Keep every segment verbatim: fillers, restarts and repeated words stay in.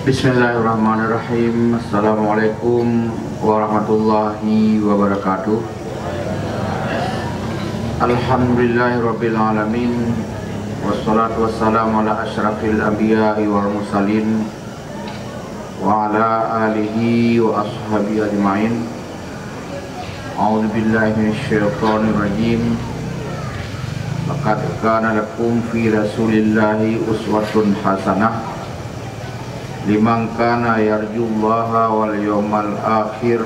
Bismillahirrahmanirrahim. Assalamualaikum warahmatullahi wabarakatuh. Alhamdulillahirabbil alamin. Wassalatu wassalamu ala asyrafil anbiya'i wal mursalin wa ala alihi wa ashabihi ajmain. A'udzubillahi minasyaitonirrajim. Laqad kana lakum fi Rasulillahi uswatun hasanah liman kana yarjullaha wal yaumal akhir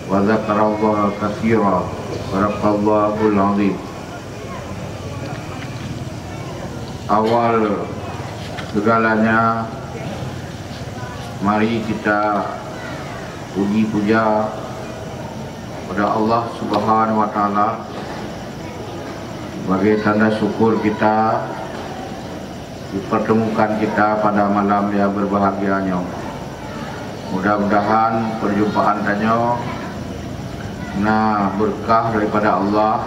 wa dzakarallaha katsira. Sadaqallahul azim. Awal segalanya, mari kita puji puja pada Allah Subhanahu wa Taala sebagai tanda syukur kita dipertemukan kita pada malam yang berbahagia nyoe. Mudah-mudahan perjumpaan tanyoe na berkah daripada Allah,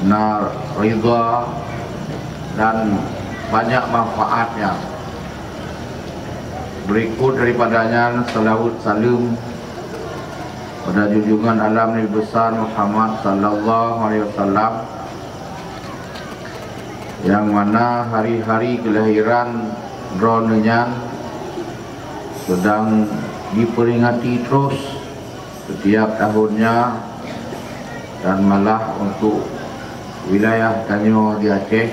na ridha, dan banyak manfaatnya. Berikut daripada nyan, salawat saleuem pada junjungan alam Nabi besar Muhammad sallallahu alaihi wasallam, yang mana hari-hari kelahiran droeneuh nyan sedang diperingati terus setiap tahunnya, dan malah untuk wilayah tanyoe di Aceh,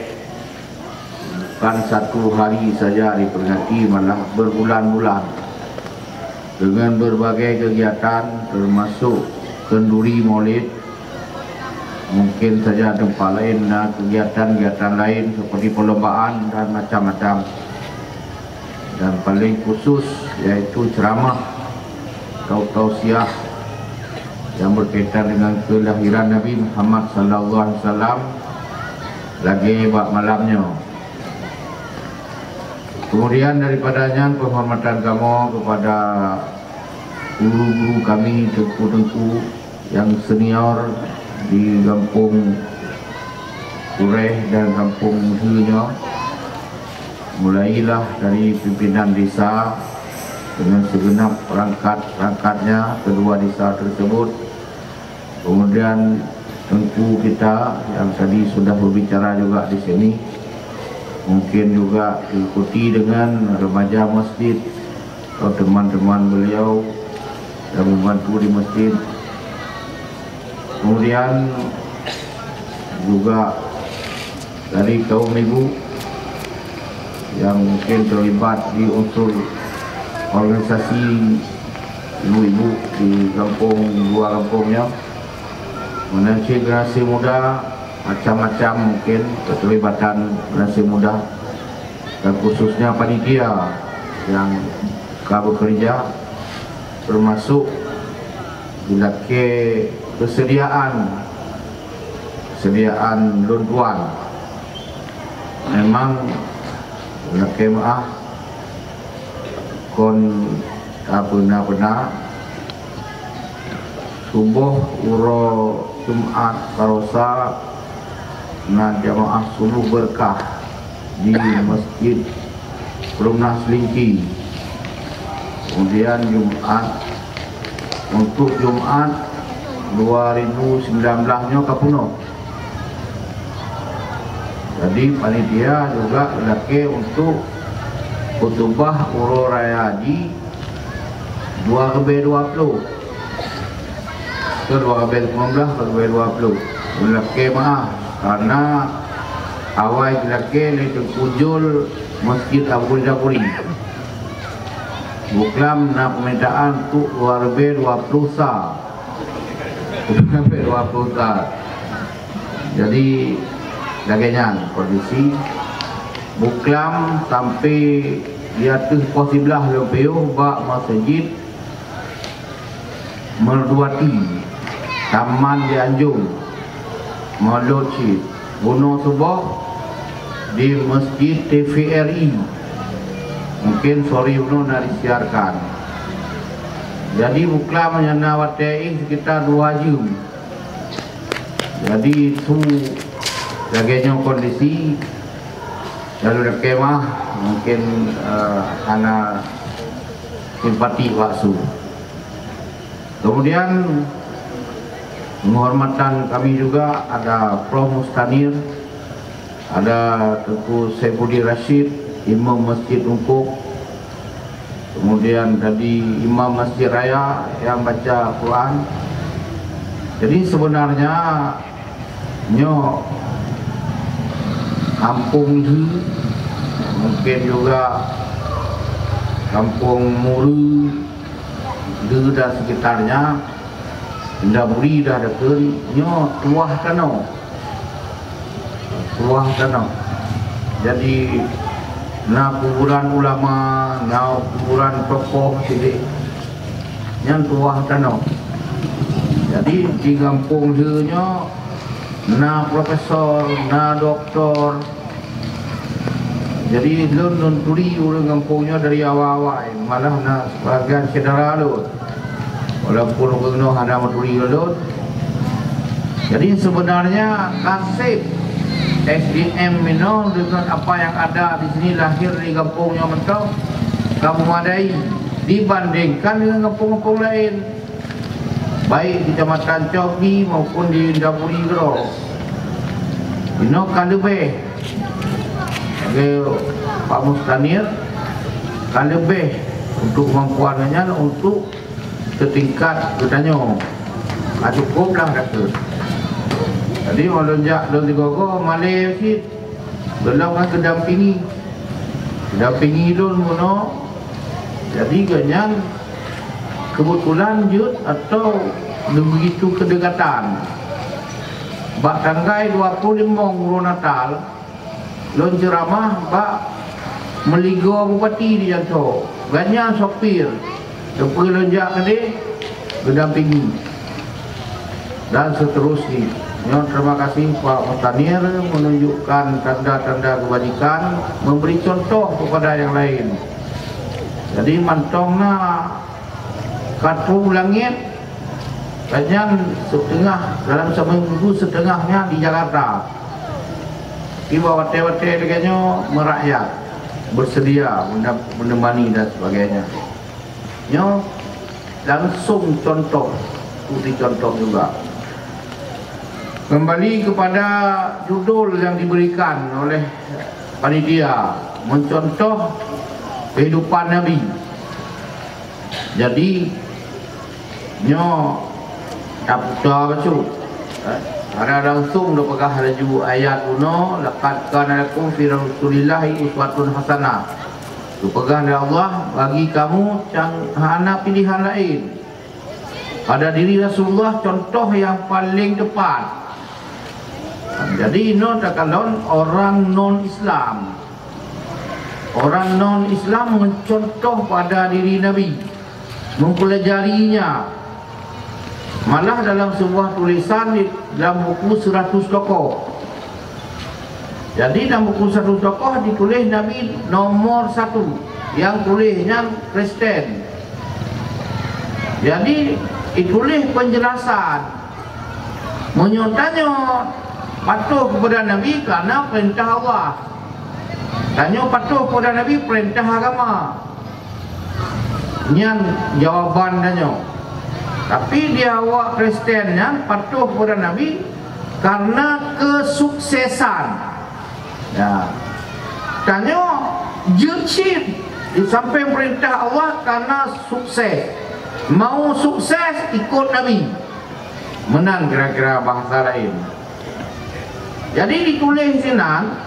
bukan satu hari saja diperingati, malah berbulan-bulan dengan berbagai kegiatan, termasuk kenduri Maulid. Mungkin saja tempat lain na kegiatan-kegiatan lain seperti perlombaan dan macam-macam. Dan paling khusus yaitu ceramah atau tausiah yang berkaitan dengan kelahiran Nabi Muhammad sallallahu alaihi wasallam lagèe bak malam nyoe. Kemudian daripada nyan, penghormatan kamoe kepada guru-guru kami, teungku-teungku yang senior di Gampông Kureh dan Gampông Meuhé nyoe. Mulailah dari pimpinan desa dengan segenap perangkat-perangkatnya kedua desa tersebut. Kemudian teungku kita yang tadi sudah berbicara juga di sini, mungkin juga diikuti dengan remaja masjid atau teman-teman beliau yang membantu di masjid. Kemudian juga dari kaum ibu yang mungkin terlibat di unsur organisasi ibu-ibu di kampung, di luar kampung nyoe. Mengenai generasi muda, macam-macam mungkin keterlibatan generasi muda, dan khususnya panitia yang ka bekerja, termasuk dilakèe kesediaan, kesediaan lôn tuan. Memang lakèe meu'ah kon tapeuna-peuna. Suboh uroe Jumat baroesa na jamaah suboh beureukat di Masjid Perumnah Seulingki. Kemudian Jumat, untuk Jumat dua ribu sembilan belas nyoe ka peunoh. Jadi panitia juga lakèe untuk khutubah uroe raya haji dua ribèe dua ploh. Ke dua ribèe sembilan belas, dua ribèe dua ploh. Lakèe meu'ah, karena awai jilakèe lé Teungku Jul Masjid Abu Jaburi. Buklam na permintaan untuk dua ribèe dua ploh sa. Dua ribèe dua ploh sa. Jadi lagèe nyan kondisi. Buklam sampai di ateueh poh siblaih lôn piôh bak Masjid Merduati, Taman di Anjong, Maulud cit. Bunoe suboh di Masjid T V R I. Mungkin sore bunoe na disiarkan. Jadi buklam nyan na watèe éh sekitar dua jeuem. Jadi su lagèe nyoe kondisi, lalu lakèe meu'ah Mungkin, eh, hana simpati bak su. Kemudian, penghormatan kami juga ada Prof Mustanir, ada Teungku Saifuddin Rashid, Imam Masjid Ungkok, kemudian tadi Imam Masjid Raya yang baca Quran. Jadi sebenarnya nyoe Kampung Lheu, mungkin juga Kampung Muru, Lheu dan sekitarnya, Indaburi dah dekeue, nyoe tuah tanoh. Tuah tanoh. Jadi, na kuburan ulama, na kuburan tokoh sideh. Nyan tuah tanoh. Jadi, di gampông lheueh nyoe na profesor, na doktor. Jadi, lôn, lôn turi ureuëng gampông nyoe dari awai-awai, malah na sebagian syedara lôn. Walaupun ureuëng nyoe hana meuturi lôn. Jadi, sebenarnya nasib S D M inoe dengan apa yang ada di sini lahir di gampông nyoe mantong ka memadai dibandingkan dengan gampông-gampông lain, baik di Kecamatan Coki maupun di Indaburi keudroe. Inoe ka leubeh, lagée Pak Mustanir, ka leubeh untuk kemampuan nyan untuk setingkat geutanyoe. Ka cukup lah kata. Jadi, ulôn jak lôn sigoe-goe malée cit, gohlom ka geudampingi. Geudampingi lôn meunoe. Jadi, gobnyan keubeutulan jeuet atau begitu keudekatan. Bak tanggai dua ploh limong uroe Natal, lôn ceuramah bak meuligoe bupati di Janto. Gobnyan sopir, teupeu lôn jak keudeh, geudampingi, dan seterusnya. Nyoe terima kasih Pak Mustanir menunjukkan tanda-tanda kebajikan, memberi contoh kepada yang lain. Jadi, mantong na ka trôk u langét, gobnyan siteungoh, dalam seminggu siteungoh nyan di Jakarta. Tiba watée-watée lagée nyoe meurakyat, bersedia mene-, menemani dan sebagainya. Nyoe langsung contoh, bukti contoh juga. Kembali kepada judul yang diberikan oleh panitia, mencontoh kehidupan Nabi. Jadi, nyoe taputa bacut. Eh, hana langsung tapeugah laju ayat bunoe, "Laqad kana lakum fi Rasulillahi uswatun hasanah." Geupeugah lé Allah, "Bagi kamu can-, hana pilihan laén. Pada diri Rasulullah contoh yang paling tepat." Jadi, inoe takalon orang non-Islam. Orang non-Islam mencontoh pada diri Nabi, mempelajarinya. Malah dalam sebuah tulisan di dalam buku seratus tokoh. Jadi, dalam buku seratus tokoh ditulis Nabi nomor satu, yang tulis nyan Kristen. Jadi, ditulis penjelasan. Meunyoe tanyoe patuh kepada Nabi karena perintah Allah, tanyoe patuh kepada Nabi perintah agama. Nyan jawaban tanyoe. Tapi di awak Kristen nyan patuh kepada Nabi karena kesuksesan. Ya. Tanyoe jeuet cit di samping perintah Allah karena sukses. Mau sukses ikut Nabi. Meunan kira-kira bahasa lain. Jadi dituléh sinan,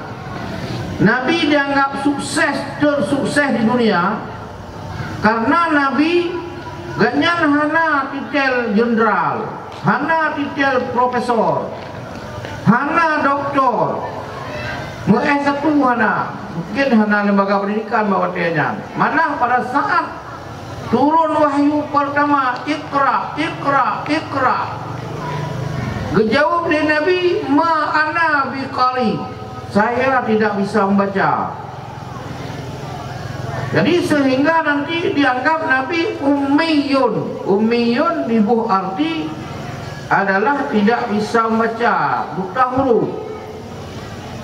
Nabi dianggap sukses, tersukses di dunia, karena Nabi gobnyan hana titel jenderal, hana titel profesor, hana doktor, meu-S satu hana, mungkin hana lembaga pendidikan bak watée nyan. Malah pada saat turun wahyu pertama, "Iqra, iqra, iqra." Geujaweueb lé Nabi, "Ma ana biqari." Saya tidak bisa membaca. Jadi sehingga nanti dianggap Nabi ummiyun. Ummiyun dibuh arti adalah tidak bisa membaca, buta huruf.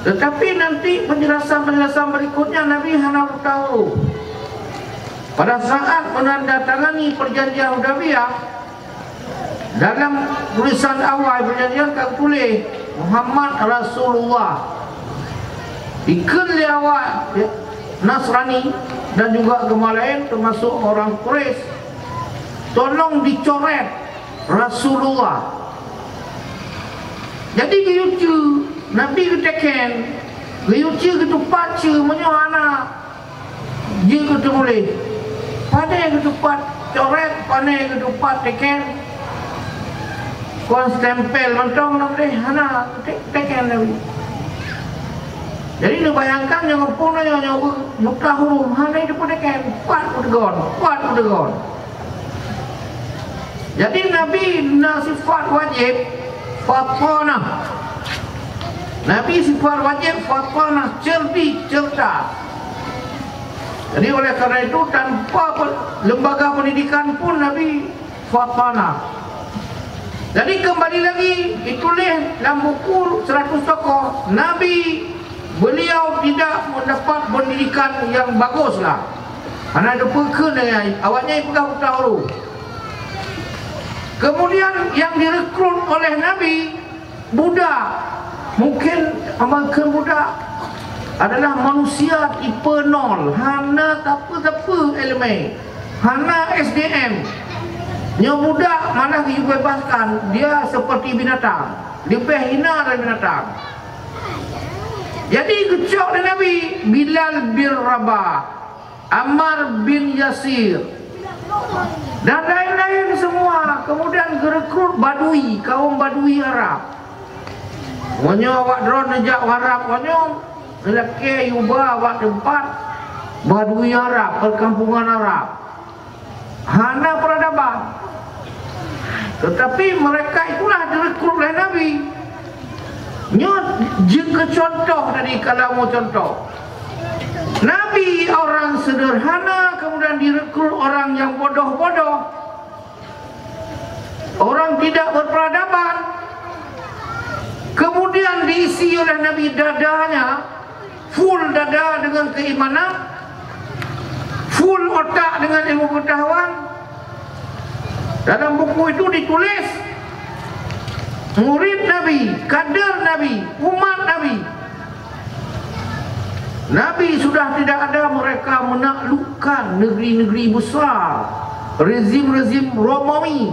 Tetapi nanti penjelasan-penjelasan berikutnya Nabi hana buta huruf. Pada saat menandatangani perjanjian Hudaybiyah, dalam tulisan awai perjanjian ka tuléh Muhammad Rasulullah. Dikheun lé awak Nasrani dan juga agama lain, termasuk orang Quraisy, tolong dicoret Rasulullah. Jadi geuyue cue Nabi geuteken, geuyue cue geutupat cue meunyoe hana jeuet keu teumuléh. Pane geutupat coret, pane geutupat teken. Kon stempel mantong na deh, hana te-, teken lagi. Jadi neubayangkan nyang pun nyoe nyoe buta huruf hana teupeudekan, pat udgon, pat udgon. Jadi Nabi na sifat wajib fatanah. Nabi sifat wajib fatanah, cerdik, cerdas. Jadi oleh karena itu tanpa pe-, lembaga pendidikan pun Nabi fatanah. Jadi kembali lagi dituléh dalam buku seratus tokoh, Nabi beliau tidak mendapat pendidikan yang bagus lah. Hana teupeu kheun awaknyan peugah buta huruf. Kemudian yang direkrut oleh Nabi budak, mungkin amalkan budak adalah manusia tipe nol, hana sapeue-sapeue elemen, hana S D M. Nyoe budak malah dibebaskan, dia seperti binatang, lebih hina dari binatang. Jadi geucok lé Nabi Bilal bin Rabah, Ammar bin Yasir, dan lain-lain semua. Kemudian gerekrut Badui, kaum Badui Arab. Meunyoe awak droe neujak Arab, meunyoe neulakée yuba awak teumpat Badui Arab, perkampungan Arab. Hana peradaban. Tetapi mereka itulah direkrut oleh Nabi. Nyoe jeuet keu contoh tadi, kalau mau contoh. Nabi orang sederhana, kemudian direkrut orang yang bodoh-bodoh, orang tidak berperadaban, kemudian diisi oleh Nabi dadanya, full dada dengan keimanan, full otak dengan ilmu pengetahuan. Dalam buku itu ditulis, murid Nabi, kader Nabi, umat Nabi. Nabi sudah tidak ada, mereka menaklukkan negeri-negeri besar, rezim-rezim Romawi,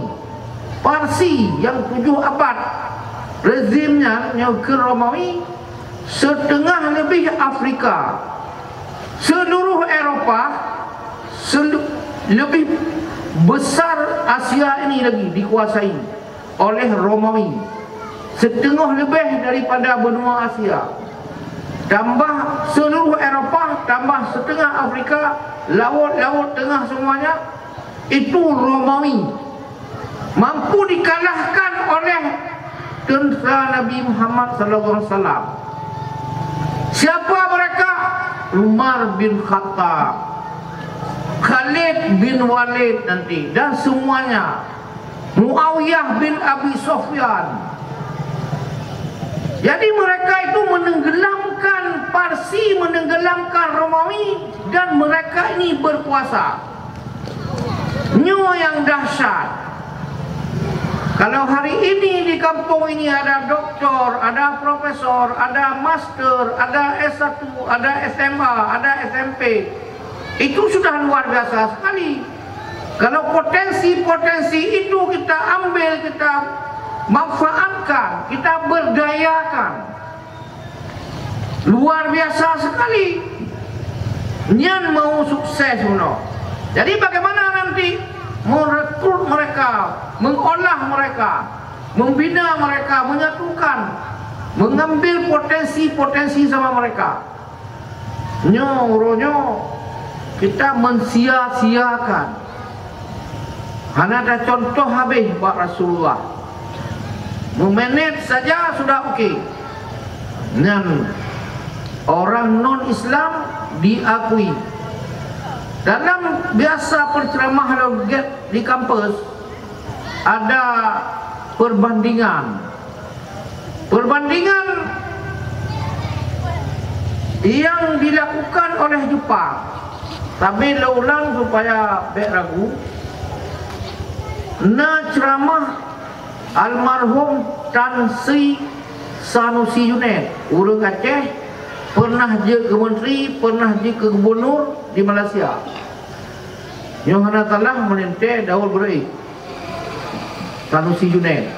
Parsi yang tujuh abad. Rezimnya nyang keu Romawi, setengah lebih Afrika, seluruh Eropa, selu-, lebih besar Asia ini lagi dikuasai oleh Romawi. Setengah lebih daripada benua Asia. Tambah seluruh Eropa, tambah setengah Afrika, laut, Laut Tengah semuanya, itu Romawi. Mampu dikalahkan oleh tentera Nabi Muhammad sallallahu alaihi wasallam. Siapa mereka? Umar bin Khattab, Khalid bin Walid nanti, dan semuanya. Muawiyah bin Abi Sufyan. Jadi mereka itu menenggelamkan Parsi, menenggelamkan Romawi, dan mereka ini berkuasa. Nyoe yang dahsyat. Kalau hari ini di kampung ini ada doktor, ada profesor, ada master, ada S satu, ada S M A, ada S M P, itu sudah luar biasa sekali. Kalau potensi-potensi itu kita ambil, kita manfaatkan, kita berdayakan, luar biasa sekali. Nyan mau sukses meunoe. Jadi bagaimana nanti merekrut mereka, mengolah mereka, membina mereka, menyatukan, mengambil potensi-potensi sama mereka. Nyoe uroe nyoe kita mensia-siakan. Hana ada contoh habéh bak Rasulullah. Meumenet saja sudah oke. Nyan orang non-Islam diakui. Dalam biasa penceramah lagèe di kampus, ada perbandingan. Perbandingan Yang dilakukan oleh Jepang, tapi lôn ulang supaya bék ragu, na ceramah almarhum Tan Sri Sanusi Junaid, ureuëng Aceh, pernah jeuet keu menteri, pernah jeuet keu gubernur di Malaysia. Nyoe hana salah meulintée Daud Gurée, Sanusi Junaid.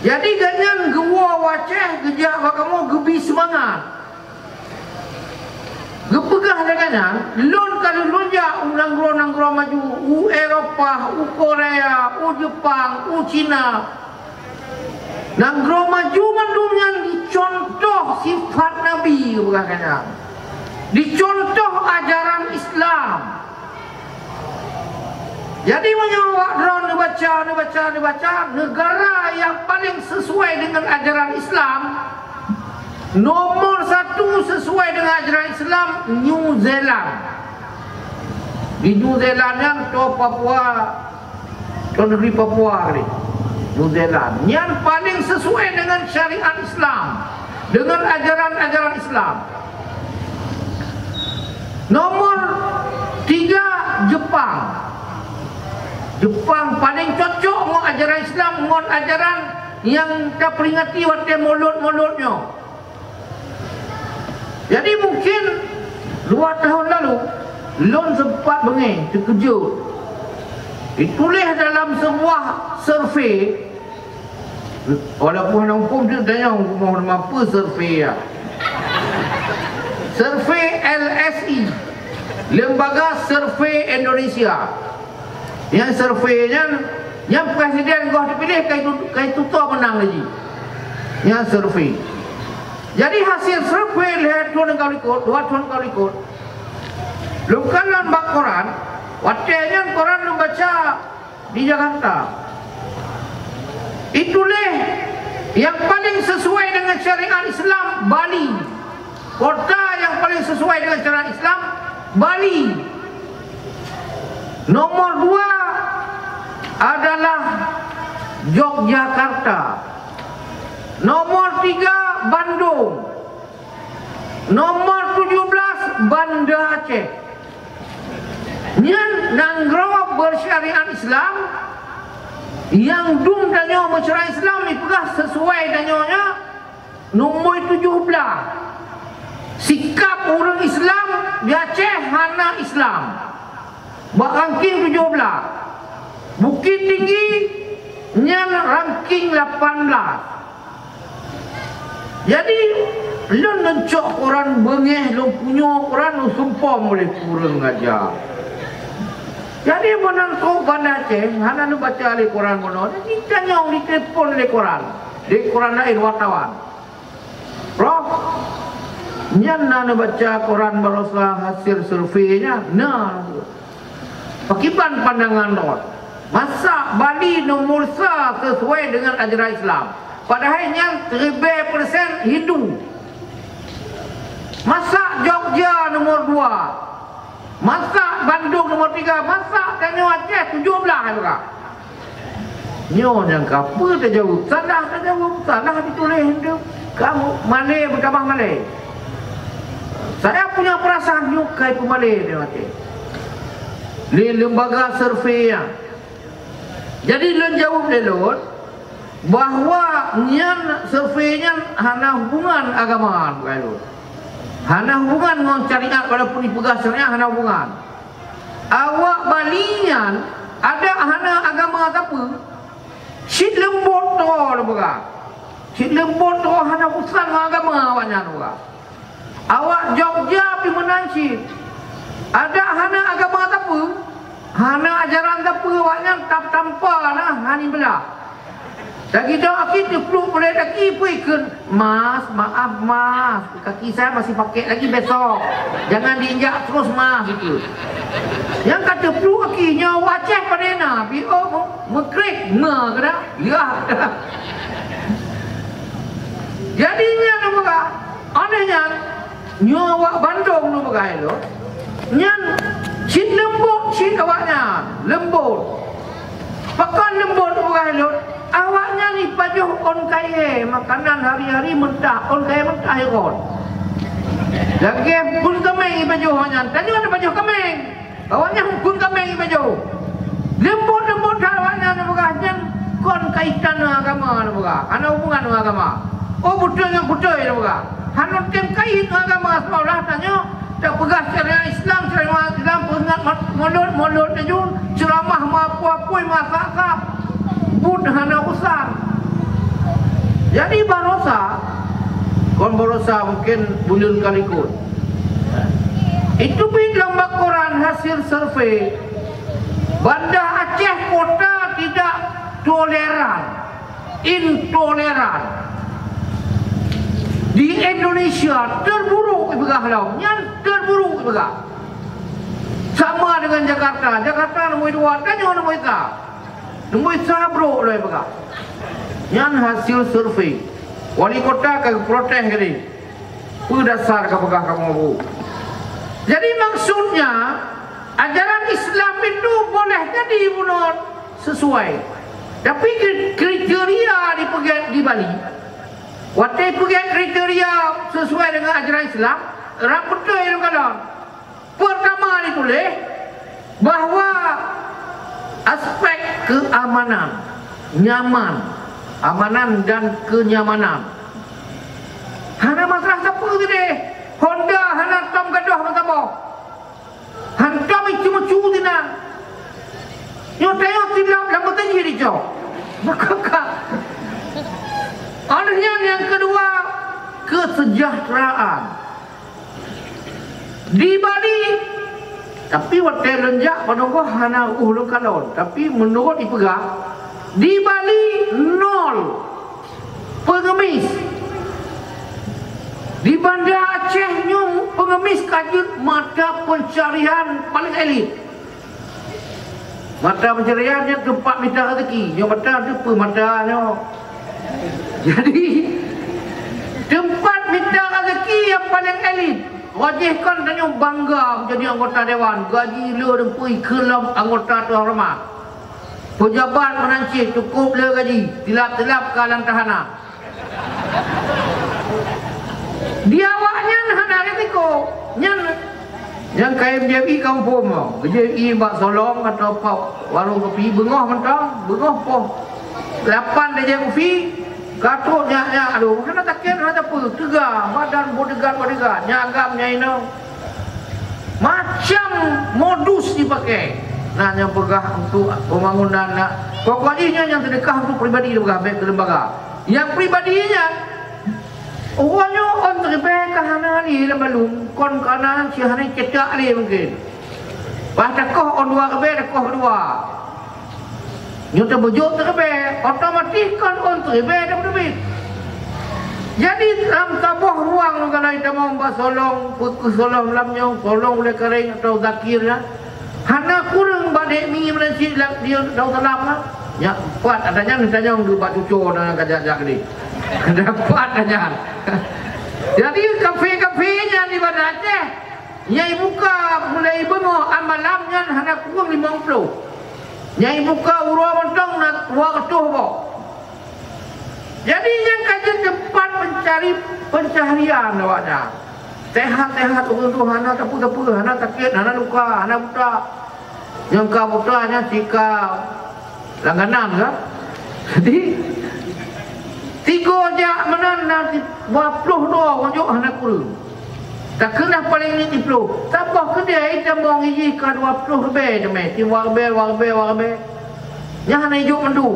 Jadi gobnyan geuwoe u Aceh, geujak bak kamoe, geubi seumangat. Geupeugah lagée nyan, lôn ka lheueh lôn jak u nanggroe-nanggroe maju, u Eropa, u Korea, u Jepang, u Cina. Nanggroe maju mandum nyan jicontoh sifat Nabi, geupeugah lagée nyan. Jicontoh ajaran Islam. Jadi, meunyoe awak droe neubaca, neubaca, neubaca, negara nyang paleng sisuai deungon ajaran Islam, nomor satu sisuai deungon ajaran Islam, New Zealand. Di New Zealand nyan, toh Papua, toh negeri Papua tadi. New Zealand. Nyan paleng sisuai deungon syariat Islam, deungon ajaran-ajaran Islam. Nomor tiga, Jepang. Jepang paleng cocok ngon ajaran Islam, ngon ajaran nyang taperingati watée Maulud-Maulud nyoe. Jadi, mungkin dua tahun lalu, lôn sempat beungéh, teukeujot. Dituléh dalam sebuah survei, walaupun hana muphom, tanyong kumoh nama peue survei nyan. Survei L S I, Lembaga Survei Indonesia. Nyang survei nyan, nyang presiden goh teupiléh, ka itu, ka itu toh meunang laju. Nyang survei. Jadi, hasil survei lhée thon ka likot, dua thon ka likot, lôn kalon bak koran, watée nyan koran lôn baca di Jakarta. Itulah nyang paleng sisuai deungon syariat Islam, Bali. Kota nyang paleng sisuai deungon syariat Islam, Bali. Nomor dua adalah Yogyakarta. Nomor tiga, Bandung. Nomor tujuh belas, Banda Aceh. Nyan nanggroe bersyariat Islam nyang dum tanyoe meusyariat Islam, dipeugah sisuai tanyoe nyan, nomor tujuh belas. Sikap ureuëng Islam di Aceh hana Islam. Bak ranking tujuh belas. Bukittinggi nyan ranking lapan belas. Jadi, lôn neucok koran beungéh, lôn punyueng koran, lôn sumpom lé ureuëng aja. Jadi, meunan trok Banda Aceh, hana neubaca lé koran bunoe, jadi tanyong, ditelepon lé koran, di koran laén, wartawan. "Prof, nyan na neubaca koran baroesa hasil survei nyan?" "Na." "Pakriban pandangan droe? Masa Bali nomor sa sesuai dengan ajaran Islam, padahai nyan ribée persen Hindu? Masa Jogja nomor dua? Masa Bandung nomor tiga? Masa tanyoe Aceh tujuh belas?" Nyoe nyang ka peue tajaweueb? Salah tajaweueb, salah dituléh tu. Kamu malée beutamah malée. Saya punya perasaan nyoe kai peumalée di maté. Lé lembaga survei nyan. Jadi lôn jaweueb lé lôn bahwa nyan survei nyan hana hubungan agama, bukan lôn. Hana hubungan ngon syariat, walaupun dipeugah syariat hana hubungan. Awak Bali nyan adak hana agama sapeue, cit leumbot droe lôn peugah. Cit leumbot droe, hana urusan ngon agama awaknyan peugah. Awak Jogja pih meunan cit. Adak hana agama sapeue, hana ajaran sapeue, awaknyan tam-, tampa na, hana beulah. Lagi dok aki teupluek ulée kaki, peue ikheun, "Mas, maaf, Mas, kaki saya masih pakai lagi besok. Jangan diinjak terus, Mas," itu. Nyang ka teupluek aki nyoe, awak Aceh padé na, pi oh, meukrik, me keudah, ya. Jadi nyan peugah, aneh nyan. Nyoe awak Bandung neupeugah lôn, nyan cit leumbot cit awaknyan, leumbot. Pakon leumbot neupeugah lôn, awaknyan jipajoh ôn kayée, makanan hari-hari mentah, ôn kayée mentah ikot. Lagèe phôn kaméng ipajoh awaknyan, tanyoe tapajoh kaméng. Awaknyan phôn kaméng ipajoh. Leumbot-leumbot that awaknyan neupeugah nyan kon kaitan ngon agama neupeugah. Hana hubungan ngon agama. Oh, beutôi ngon beutôi neupeugah. Hana tem kait ngon agama, seolah tanyoe tapeugah syariat Islam, syariat Islam peungat mo-, molot, molot tajun, ceuramah meuapui-apui, meuasap-asap. Buet hana urusan. Jadi barosa, kon barosa, mungkin buleuen ka likot. Itu pih lam bak koran hasil survei, Banda Aceh kota tidak toleran, intoleran. Di Indonesia terburuk ipeugah lom, nyan terburuk ipeugah. Sama dengan Jakarta. Jakarta nomor dua, tanyoe nomor sa. Nomor sa brok lom ipeugah. Nyan hasil survei. Wali kota ka protes tadi. Peue dasar kapeugah kamoe bu? Jadi maksudnya, ajaran Islam itu boleh jadi bunoe sesuai. Tapi kri-, kriteria dipeugét di Bali, watèe peugét kriteria sesuai dengan ajaran Islam, rab beutôi lôn kalon. Pertama dituléh bahwa aspek keamanan, nyaman, amanan dan kenyamanan. Hana masalah sapeue keudeh. Honda hana tom gadôh meusaboh. Hantom icu-icu sinan. Nyoe tayue silap lam meuteujih dicok. Maka ka. Oleh nyan nyang keudua, kesejahteraan. Di Bali, tapi watèe lôn jak padum goh hana uh lôn kalon, tapi meunurot ipeugah, di Bali nol pengemis. Di Banda Aceh nyoe pengemis ka jeuet mata pencarian paling elit. Mata pencarian nyan teumpat mita rezeki. Nyoe mata teupeue mata nyoe. Jadi, teumpat mita rezeki nyang paleng elit. Wajéh kon tanyoe bangga menjadi anggota dewan. Gaji le dan pui keulam anggota tuan rumah. Pejabat meunan cit cukup le gaji. Tilap-tilap ka lam tahanan. Di awaknyan hana risiko. Nyan, nyan kayém J F I kampung mo. J F I bak Solong atau bak warong kopi, beungoh mantong, beungoh poh lapan tajak kopi, ka trok nyak-nyak, aduh, hana sakét, hana sapeue, teuga, badan bodyguard, bodyguard, nyak agam, nyak inong. Macam modus dipakai. Nah, nyang peugah untuk pembangunan, nak. Pokok jih nyan nyang sedekah untuk pribadi, dipeugah, bèk keu lembaga. Nyang pribadi nyan, uroe nyoe ôn ribèe ka hana lé lam balum, kon ka na, si hana cetak lé mungkin. Bah takoh ôn dua ribèe, takoh dua. Nyoe teubeujôk ribèe, otomatis kon ôn ribèe dah teubiet. Jadi, lam saboh ruang, kalau itamong bak Solong, Peukeue Solong lam nyoe, Solong Ulèe Kareng atau Zakir, ya. Hana kureueng bak dek mi meunan cit lam, di Darussalam na. Nyak pat, ada nyan tanyong keu bak cuco na ka jak-jak ni. Ada pat ada nyan. Jadi kafe-kafe nyan di Banda Aceh, nyang ibuka mulai beungoh malam nyan hana kureueng limong ploh. Nyang ibuka uroe mantong na dua reutôh boh. Jadi, nyan ka jeuet teumpat mencari pencaharian awaknyan. Sehat-sehat ureueng tu, hana sapeue-sapeue, hana sakét, hana luka, hana buta. Nyang ka buta nyan sika langganan ka. Jadi, tigo jak meunan na dua ploh droe, nyoe hana kureueng. Takeulah paleng nyoe diploh. Saboh keudè itamong ijih ka dua ploh ribèe teumé. Ti dua ribèe, dua ribèe, dua ribèe. Nyan hana ijok mandum.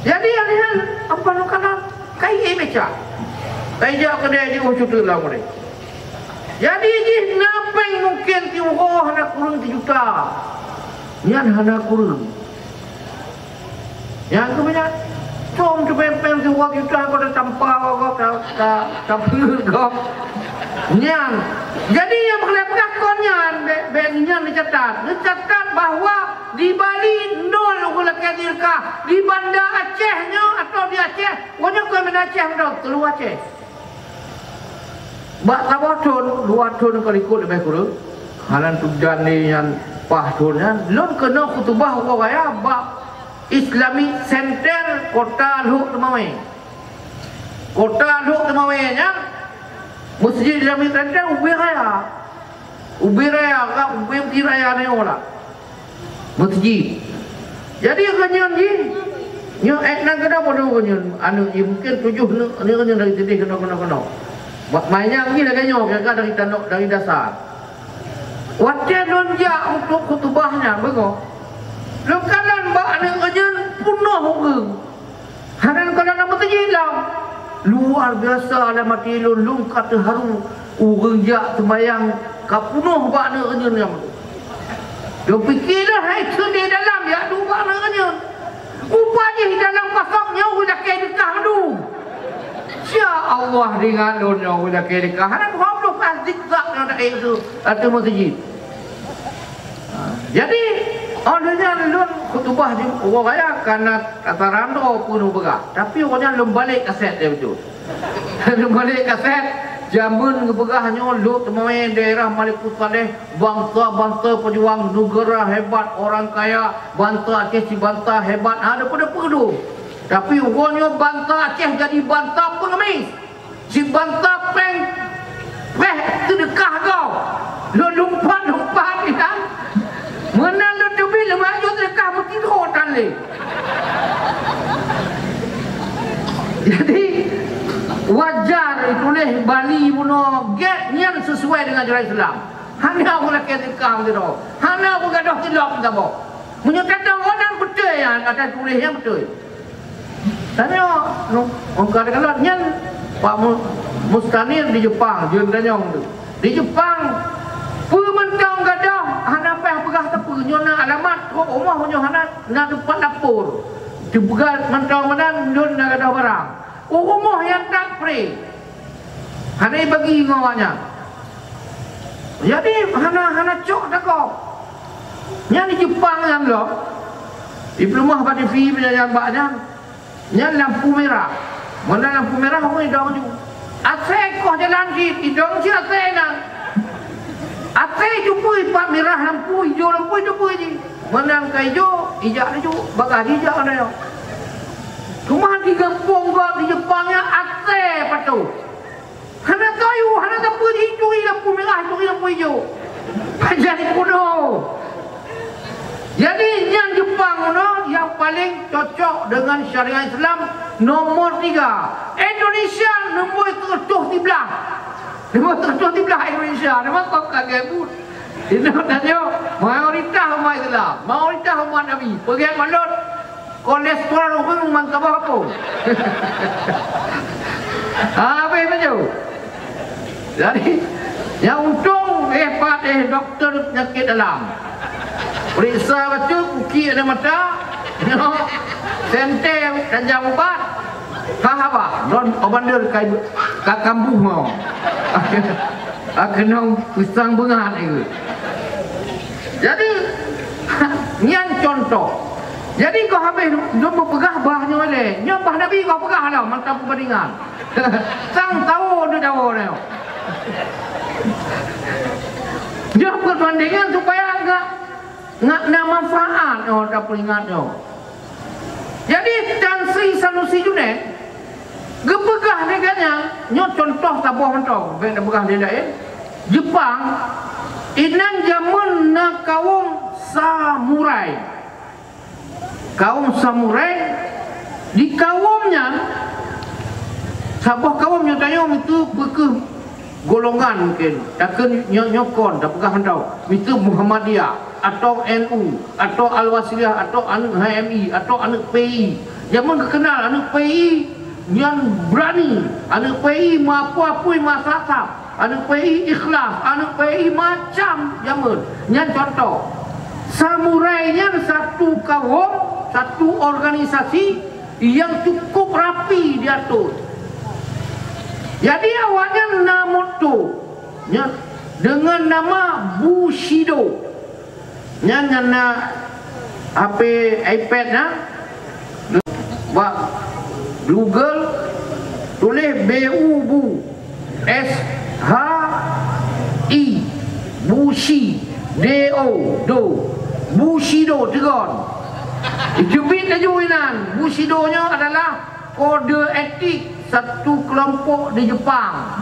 Jadi, alèh nyan, apa lôn kalon? Kai ék becak. Kai jak keudè jiôh cuteuk lam keudè. Jadi, jih na péng mungkin tiuroe hana kureueng sijuta. Nyan hana kureueng. Nyang keubiet, com teupéng-péng siuroe juta, kau dah tampa, kau, kau, ka, ka, ka peungeuet kau. Nyan. Jadi, nyang peureulèe peugah kon nyan, bèk, bèk nyan neucatat. Neucatat bahwa di Bali nol ureueng lakèe nirka. Di Banda Aceh nyoe atau di Aceh, wonyoe kon Banda Aceh mantong, seuluruh Aceh. Bak saboh thôn, dua thôn ka likot leubeh kureueng, hana tujan lé nyan paih thôn nyan, lôn keunoe khutubah uroe raya bak Islamic Center Kota Lhok Teumawe. Kota Lhok Teumawe nyan, Meuseujid di Lamit Raya, ubé raya. Ubé raya, ka ubé bukét raya nyoe lah. Meuseujid. Jadi, ureueng nyan jih, nyoe ék nan keunoe padum ureueng nyan, aneuk jih mungken tujoh neuk, aneuk nyan dari sideh keunoe, keunoe, keunoe. Bak manyang jih lagèe nyoe, kira-kira dari tanoh, dari dasar. Watèe lôn jak untuk khutubah nyan, beungoh. Lôn kalon bak aneuk nyan peunoh ureueng. Hana kalon lam meuseujid lom. Luar biasa lam até lôn, lôn ka teuharu. Ureueng jak seumayang ka peunoh bak aneuk nyan. Lôn pike lôn, hai, keuneuk dalam jak duek bak aneuk nyan. Rupa jih dalam pasong nyoe ureueng lakèe deukah mandum. Sya Allah, ringat lôn nyoe ureueng lakèe deukah. Hana dua ploh ka zigzag nyoe daerah tu, ateueh meuseujid. Ha, jadi, óh lheueh nyan lôn khutubah di uroe raya ka na kata randô peue lôn peugah. Tapi uroe nyan lôn balek kasét lé beutôi. Lôn balek kasét, jameun geupeugah nyoe lôn teumawé daerah Malikussaleh, bansa-bansa peujuang, neugara hebat, orang kaya, bansa Aceh si bansa hebat, ha, deupeue-deupeue dum. Tapi uroe nyoe bansa Aceh jadi bansa pengemis. Cit bansa péng, péng seudeukah gob. Lôn lumpat-lumpat inan. Meunan lôn teubiet lôn maju seudeukah meutiroe tan lé. Jadi, wajar tuléh Bali bunoe gét nyan sisuai deungon syariat Islam. Hana ureueng lakèe seudeukah meutiroe. Hana ureueng gadôh tilop saboh. Meunyoe tatong, oh, nyan beutôi nyan, ata tuléh nyan beutôi. Tanyoe, nu, ungka teukalon nyan, Pak Mu-, Mustanir di Jepang, jeuet tanyong tu. Di Jepang, peue mantong gadôh hana paih peugah sapeue, nyoe na alamat, trok rumoh meunyoe hana na teumpat lapor. Teupeugah mantong meunan, lôn na gadôh barang. U rumoh nyang that free. Hana jibagi ngon awak nyan. Jadi, hana, hana cok takok. Nyan di Jepang nyan lom. Di peuleumah bak T V, peunyanyi bak nyan. Nyan lampu merah. Meunan lampu merah, ureueng idong ju. Asèe koh jalan cit, idong cit asèe nyan. Asèe jipui pat merah lampu, ijo lampu, jipui jih. Meunan ka ijo, ijak laju, bagah jijak nyan. Teuma di gampông gob di Jepang nyan asèe patuh. Hana tayue, hana sapeue jituri lampu merah, turi lampu ijo. Pajan kuno. Jadi, nyan Jepang nyoe nyang paleng cocok deungon syariat Islam nomor tiga. Indonesia nomor seratus siblah. Nomor seratus siblah Indonesia. Nama kau kaget pun? Indonesia mayoritas umat Islam, mayoritas umat Nabi. Peugét malot, kolesterol ureueng mantong apa? Ha, habéh baju. Jadi, nyang untông, eh, pat, eh, doktor penyakit dalam. Periksa bacut, ukiek ada mata, nyoe, senter, tajam ubat, ka haba, don obandel kai, ka kambuh mau. Akeunong pisang beungat itu. Jadi, nyan contoh. Jadi, kau habéh dum peugah bah nyoe lé. Nyoe bah Nabi kau peugah lah, mantap peubandingan. Sang tahu dia tahu dia. Nyoe peubandingan supaya agak ngak na manfaat nyoe tapeuingat nyoe. Jadi, Tan Sri Sanusi Junaid geupeugah lé gobnyan, nyoe contoh saboh mantong, bèk tapeugah lé laén. Jepang, inan jameun na kawöm samurai. Kawöm samurai, di kawöm nyan, saboh kawöm nyoe tanyoe miseue peu kheueh golongan mungken, takheun nyoe, nyoe kon, tapeugah mantong, miseue Muhammadiyah, atau N U, atau Al-Wasliyah, atau aneuk H M I, atau aneuk P I. Jameun geukeunal aneuk P I nyan beurani, aneuk P I meuapui-apui, meuasap-asap, aneuk P I ikhlas, aneuk P I macam jameun. Nyan contoh. Samurai nyan satu kawöm, satu organisasi nyang cukup rapi diatur. Jadi, awaknyan na moto, nya, deungon nama Bushido. Nyan, nyan na H P, iPad na. Bak Google tuléh B U Bu, S H I, Bushi, D O, do. Bushido teugon. Teubiet laju inan. Bushido nyoe adalah kode etik satu kelompok di Jepang.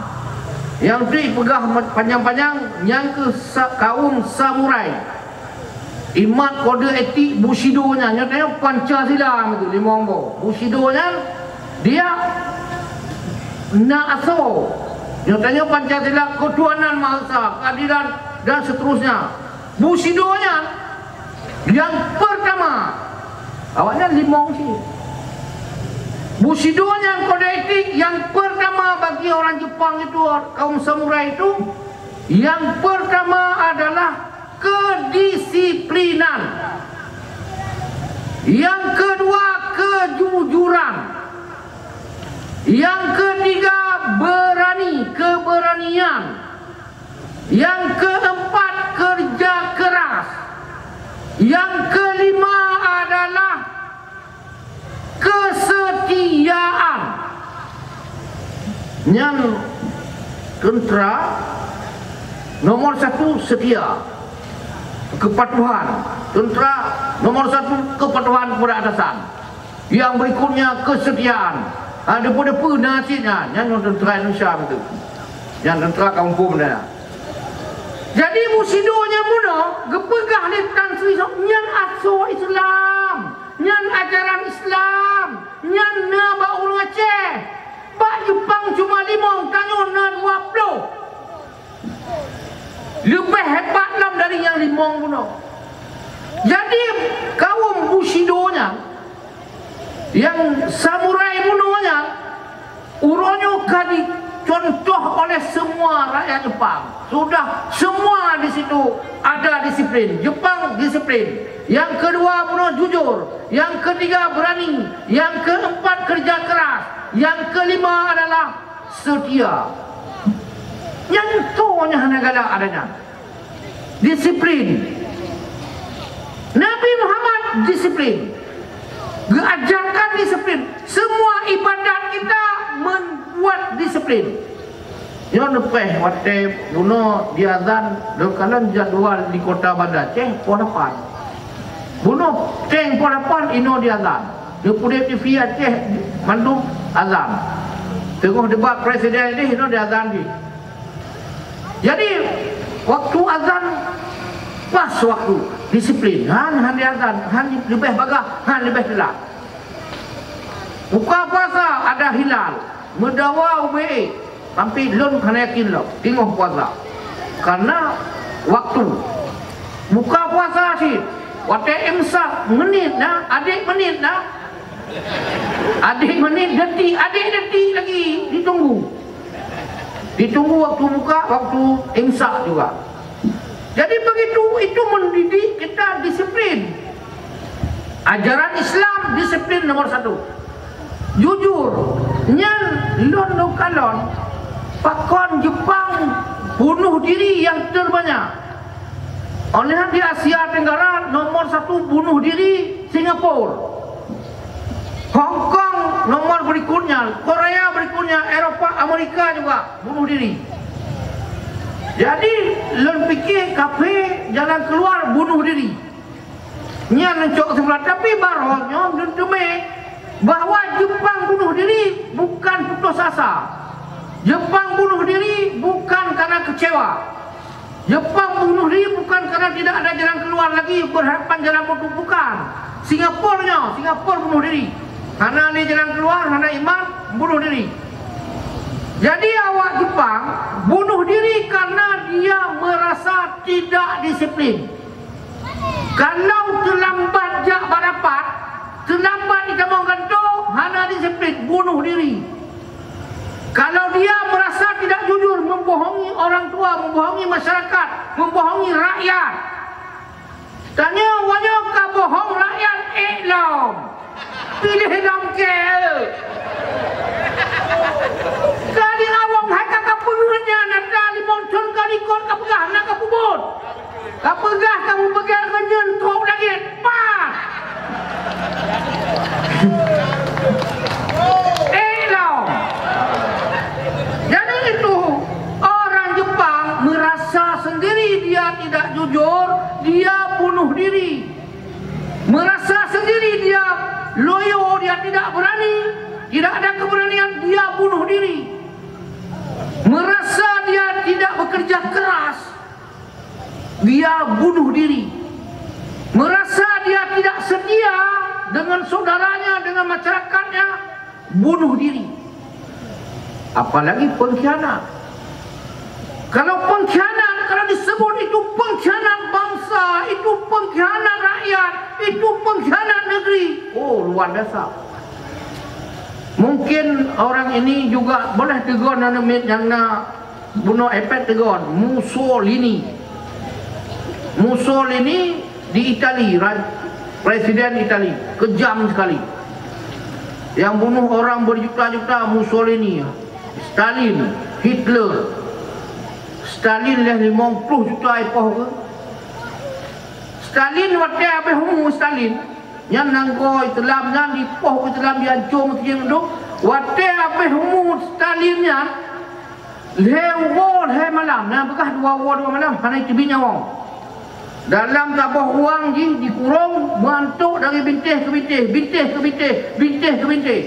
Nyang pih peugah panjang-panjang, nyang keu sa-, kaum samurai. Imat, kode etik, Bushido nyan, nyoe tanyoe Pancasila meutu limong boh. Bushido nyan dia na asoe. Nyoe tanyoe Pancasila, ketuhanan mahesa, keadilan dan seterusnya. Bushido nyan yang pertama, awaknyan limong cit. Bushido nyan kode etik yang pertama bagi orang Jepang itu, kaum samurai itu, yang pertama adalah kedisiplinan. Yang kedua, kejujuran. Yang ketiga, berani, keberanian. Yang keempat, kerja keras. Yang kelima adalah kesetiaan. Nyan tentera nomor satu setia, kepatuhan. Tentera nomor satu kepatuhan kepada atasan. Yang berikutnya kesetiaan. Ha, depa-depa na cit nyan, nyan tentera Indonesia beutôi. Nyan tentera kaum phon na. Jadi Bushido nyan bunoe geupeugah lé Tan Sri Song, nyan asoe Islam, nyan ajaran Islam, nyan na bak ureuëng Aceh. Bak Jepang cuma limong, tanyoe na dua ploh. Leubeh hebat lom dari nyang limong bunoe. Jadi kaum Bushido nyan, nyang samurai bunoe nyan, uroe nyoe ka dicontoh oleh semua rakyat Jepang. Sudah semua di situ ada disiplin. Jepang disiplin. Yang kedua bunoe jujur. Yang ketiga berani. Yang keempat kerja keras. Yang kelima adalah setia. Nyang toh nyan hana galak ada nyan. Disiplin. Nabi Muhammad disiplin. Geuajarkan disiplin. Semua ibadat kita membuat disiplin. Nyoe neupreh watée bunoe diazan, lôn kalon jadwal di Kota Banda Aceh poh lapan. Bunoe teng poh lapan inoe diazan. Di Pudeb T V Aceh mandum azan. Teungoh debat presiden deh, inoe diazan deh. Jadi, waktu azan pas waktu, disiplin. Han, han diazan, han leubeh bagah, han leubeh teulat. Buka puasa ada hilal, meudawa ubé, tapi lôn hana yakin lom teungoh puasa. Karena waktu. Buka puasa cit, watée imsak menit na, adek menit na. Adek menit detik, adek detik lagi ditunggu. Ditunggu waktu buka, waktu imsak juga. Jadi begitu, itu mendidik kita disiplin. Ajaran Islam disiplin nomor satu. Jujur, nyan lôn lôn kalon pakon Jepang bunuh diri yang terbanyak. Oleh di Asia Tenggara nomor satu bunuh diri Singapura. Hong Kong nomor berikutnya, Korea berikutnya, Eropa, Amerika juga bunuh diri. Jadi lôn pikir kafe jalan keluar bunuh diri. Nyan neucok seubelah, tapi baroe nyoe neuteumé bahwa Jepang bunuh diri bukan putus asa. Jepang bunuh diri bukan karena kecewa. Jepang bunuh diri bukan karena tidak ada jalan keluar lagi, berhadapan jalan buntu, bukan. Singapura nyoe, Singapura bunuh diri. Hana lé jalan keluar, hana iman, bunuh diri. Jadi awak Jepang bunuh diri karena dia merasa tidak disiplin. Kalau teulambat jak bak rapat, teulambat jitamong gantoe, hana disiplin, bunuh diri. Kalau dia merasa tidak jujur, membohongi orang tua, membohongi masyarakat, membohongi rakyat. Tanyoe, "Wanyoe ka bohong rakyat ék lom. Piléh lom keu." Ka dirawong hai ka kapeungeut nyan, atra limong thon ka likot kapeugah, na kapeubuet. Kapeugah kamu peugah reunyeun trok langét. Pah! Eh, lom. Jadi itu, orang Jepang merasa sendiri dia tidak jujur, dia bunuh diri. Merasa sendiri dia loyo, dia tidak berani, tidak ada keberanian, dia bunuh diri. Merasa bekerja keras, dia bunuh diri. Merasa dia tidak setia dengan saudaranya, dengan masyarakatnya, bunuh diri. Apalagi pengkhianat. Kalau pengkhianat, kalau disebut itu pengkhianat bangsa, itu pengkhianat rakyat, itu pengkhianat negeri, oh, luar biasa. Mungkin orang ini juga boleh tegon aneuk miet nyang na bunoe iPad, tegon Mussolini. Mussolini di Itali, ra-, presiden Itali, kejam sekali. Yang bunuh orang berjuta-juta Mussolini, Stalin, Hitler. Stalin lhèe limong ploh juta ipoh keu. Stalin watèe habéh umu Stalin, nyan nanggroe Islam nyan dipoh Islam, diancô meuseujid mandum. Watèe habéh umu Stalin nyan, lhèe uroe lhèe malam, nyang peugah dua uroe dua malam, hana teubiet nyawa. Dalam saboh ruang jih dikurong, meuantok dari bintéh keu bintéh, bintéh keu bintéh, bintéh keu bintéh.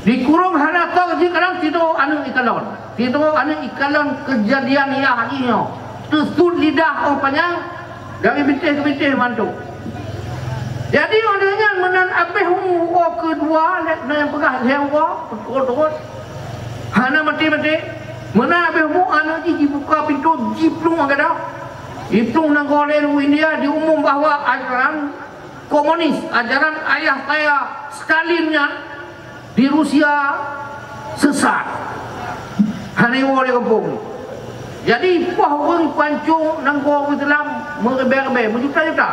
Dikurong hana tô jih, kadang sidroe aneuk ikalon. Sidroe aneuk ikalon keujadian yah jih nyoe. Teusut lidah 'oh panyang, dari bintéh keu bintéh meuantok. Jadi, 'oh lheueh nyan meunan habéh umu uroe keudua, lé-, na nyang peugah lhèe uroe, turot-turot. Hana maté-maté. Meunan habéh umu aneuk jih jibuka pintoe, jiplueng u gadôh. Jiplueng nanggroe laén u India, diumum bahwa ajaran komunis, ajaran ayah saya Stalin nyan di Rusia sesat. Hana iwoe lé gampông. Jadi, poh ureueng pancong nanggroe Islam meuribèe-ribèe, meujuta-juta.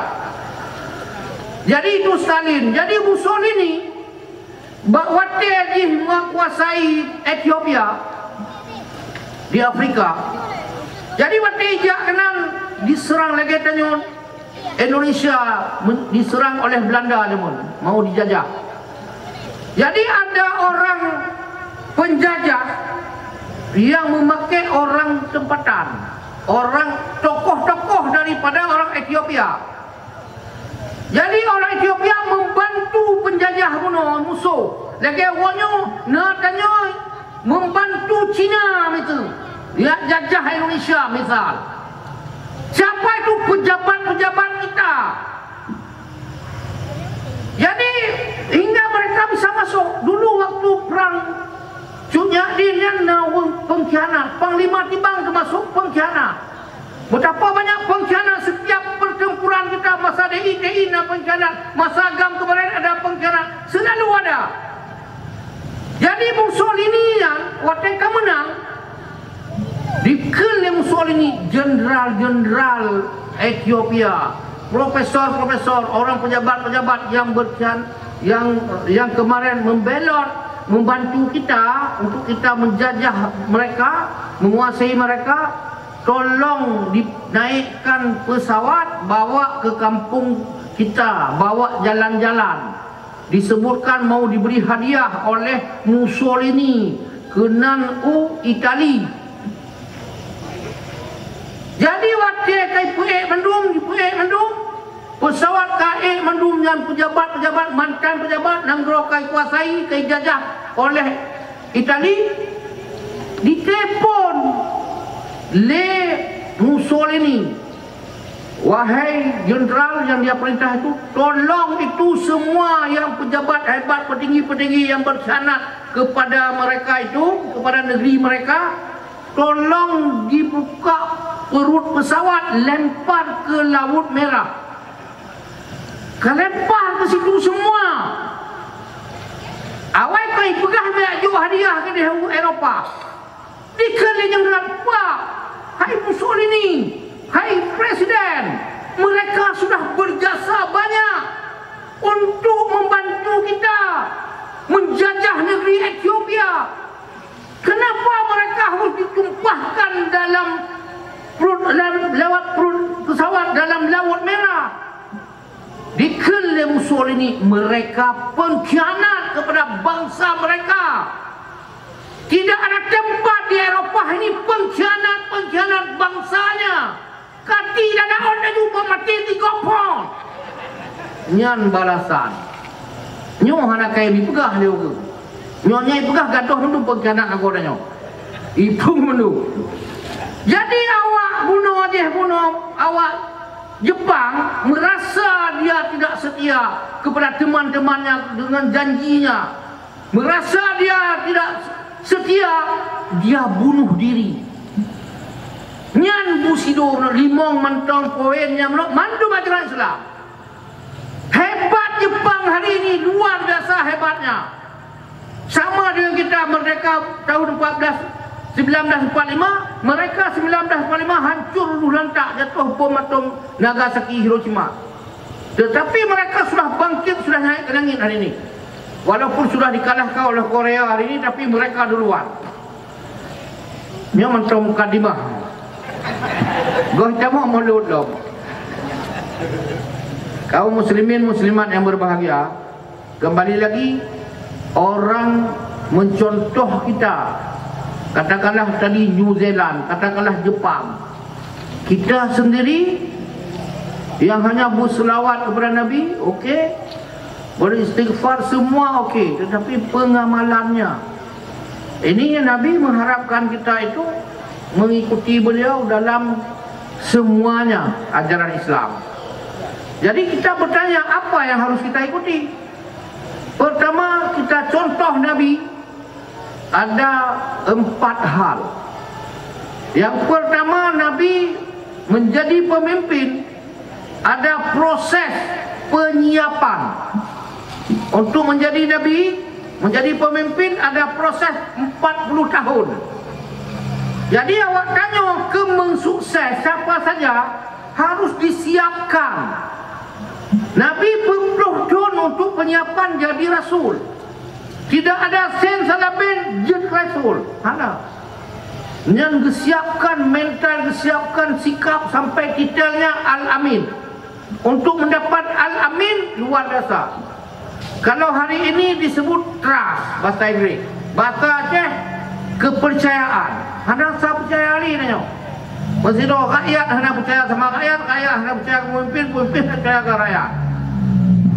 Jadi, itu Stalin. Jadi, Mussolini, bak watèe jih meukuasai Ethiopia di Afrika. Jadi, watèe ijak keunan diseurang lagèe tanyoe, Indonesia men-, diserang oleh Belanda, teman, mau dijajah. Jadi, ada orang penjajah yang memakai orang tempatan, orang tokoh-tokoh daripada orang Ethiopia. Jadi, orang Ethiopia membantu penjajah bunoe, musuh. Lagèe awaknyoe, na tanyoe membantu Cina, miseue, jak jajah Indonesia, misal. Siapa itu pejabat-pejabat kita? Jadi, hingga mereka bisa masuk. Dulu waktu perang Cut Nyak Dien nyan na ureueng pengkhianat. Panglima Tibang termasuk pengkhianat. Betapa banyak pengkhianat setiap pertempuran kita, masa D I T I na pengkhianat, masa GAM kemarin ada pengkhianat, selalu ada. Jadi, Mussolini nyan watèe ka meunang, dikheun lé Mussolini jenderal-jenderal Ethiopia, profesor-profesor, orang pejabat-pejabat yang berkhian-, yang, yang kemarin membelot, membantu kita untuk kita menjajah mereka, menguasai mereka, tolong dinaikkan pesawat, bawa ke kampung kita, bawa jalan-jalan. Disebutkan mau diberi hadiah oleh Mussolini keunan u Itali. Jadi, watèe ka ipeuék mandum, ipeuék mandum, pesawat ka ék mandum nyan, pejabat-pejabat, mantan pejabat, nanggroe ka ikuasai, ka ijajah oleh Itali, ditelepon lé Mussolini, "Wahai jenderal yang dia perintah itu, tolong itu semua yang pejabat hebat, petinggi-petinggi yang berkhianat kepada mereka itu, kepada negeri mereka, tolong dibuka perut pesawat, lempar ke Laut Merah." Ka lempar ke situ semua. Awai ka ipeugah, "Meuyak jok hadiah keudéh u Eropa." Dikheun lé jenderal, "Pak, hai Mussolini, hai Presiden, mereka sudah berjasa banyak untuk membantu kita menjajah negeri Ethiopia. Kenapa mereka harus ditumpahkan dalam perut, dalam, lewat perut pesawat dalam Laut Merah?" Dikheun lé Mussolini, "Mereka pengkhianat kepada bangsa mereka. Tidak ada tempat di Eropa ini pengkhianat-pengkhianat bangsanya. Kati dan daun laju bak maté tiga phon." Nyan balasan. Nyoe hana kayém ipeugah lé ureueng. Nyoe nyang ipeugah gadôh mandum pengkhianat anggota nyoe. Iphon mandum. Jadi awak bunoe jih bunoe, awak Jepang merasa dia tidak setia kepada teman-temannya dengan janjinya, merasa dia tidak setia, dia bunuh diri. Nyan Bushido limong mantong poin nyang mandum ajaran Islam. Hebat Jepang hari ini, luar biasa hebatnya. Sama dengan kita merdeka tahun empat belas, sembilan belas empat lima, mereka sembilan belas empat lima hancur luluh lantak, jatuh bom atom Nagasaki, Hiroshima. Tetapi mereka sudah bangkit, sudah naik ke langit hari ini. Walaupun sudah dikalahkan oleh Korea hari ini, tapi mereka duluan. Nyoe mantong mukadimah. Goh tamah mulut lom. Kaum muslimin muslimat yang berbahagia, kembali lagi, orang mencontoh kita, katakanlah tadi New Zealand, katakanlah Jepang, kita sendiri yang hanya berselawat kepada Nabi, okey, beristighfar, semua okey, tetapi pengamalannya, ini Nabi mengharapkan kita itu mengikuti beliau dalam semuanya ajaran Islam. Jadi kita bertanya, apa yang harus kita ikuti? Pertama, kita contoh Nabi, ada empat hal. Yang pertama, Nabi menjadi pemimpin, ada proses penyiapan. Untuk menjadi nabi, menjadi pemimpin, ada proses empat puluh tahun. Jadi awak tanyoe, keu meusukses siapa saja harus disiapkan. Nabi peuet ploh thon untuk penyiapan jadi rasul. Tidak ada sen salabén jeuet rasul. Hana. Nyan geusiapkan mental, geusiapkan sikap sampai titelnya Al-Amin. Untuk mendapat Al-Amin luar biasa. Kalau hari ini disebut trust, bahasa Inggris, bahasa Aceh, kepercayaan. Hana sa peucaya lé tanyoe. Meusidroe rakyat hana peucaya sama rakyat, rakyat hana peucaya keu peumimpin, peumimpin hana peucaya keu rakyat.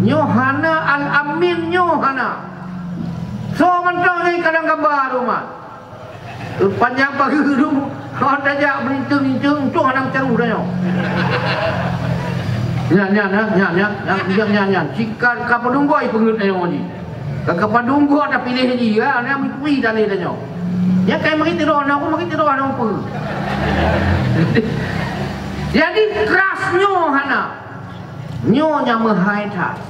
Nyoe hana, Al-Amin nyoe hana. Soe mantong nyang kadang gamba rumoh. Panjang pageue dum, hana tajak meulinteng-linteng, untung hana meucaru tanyoe. Nyan, nyan, nyan, nyan, nyan, nyan, nyan, nyan. Cit ka, ka padum goe peungeuet tanyoe jih. Ka, ka padum goe tapiléh jih, ha, hana meuturi daleh tanyoe. Nyan kai meurit tiroh, na aku meurit tiroh, hana mupeue. Jadi, trust nyoe hana. Nyoe nyang meuhai that.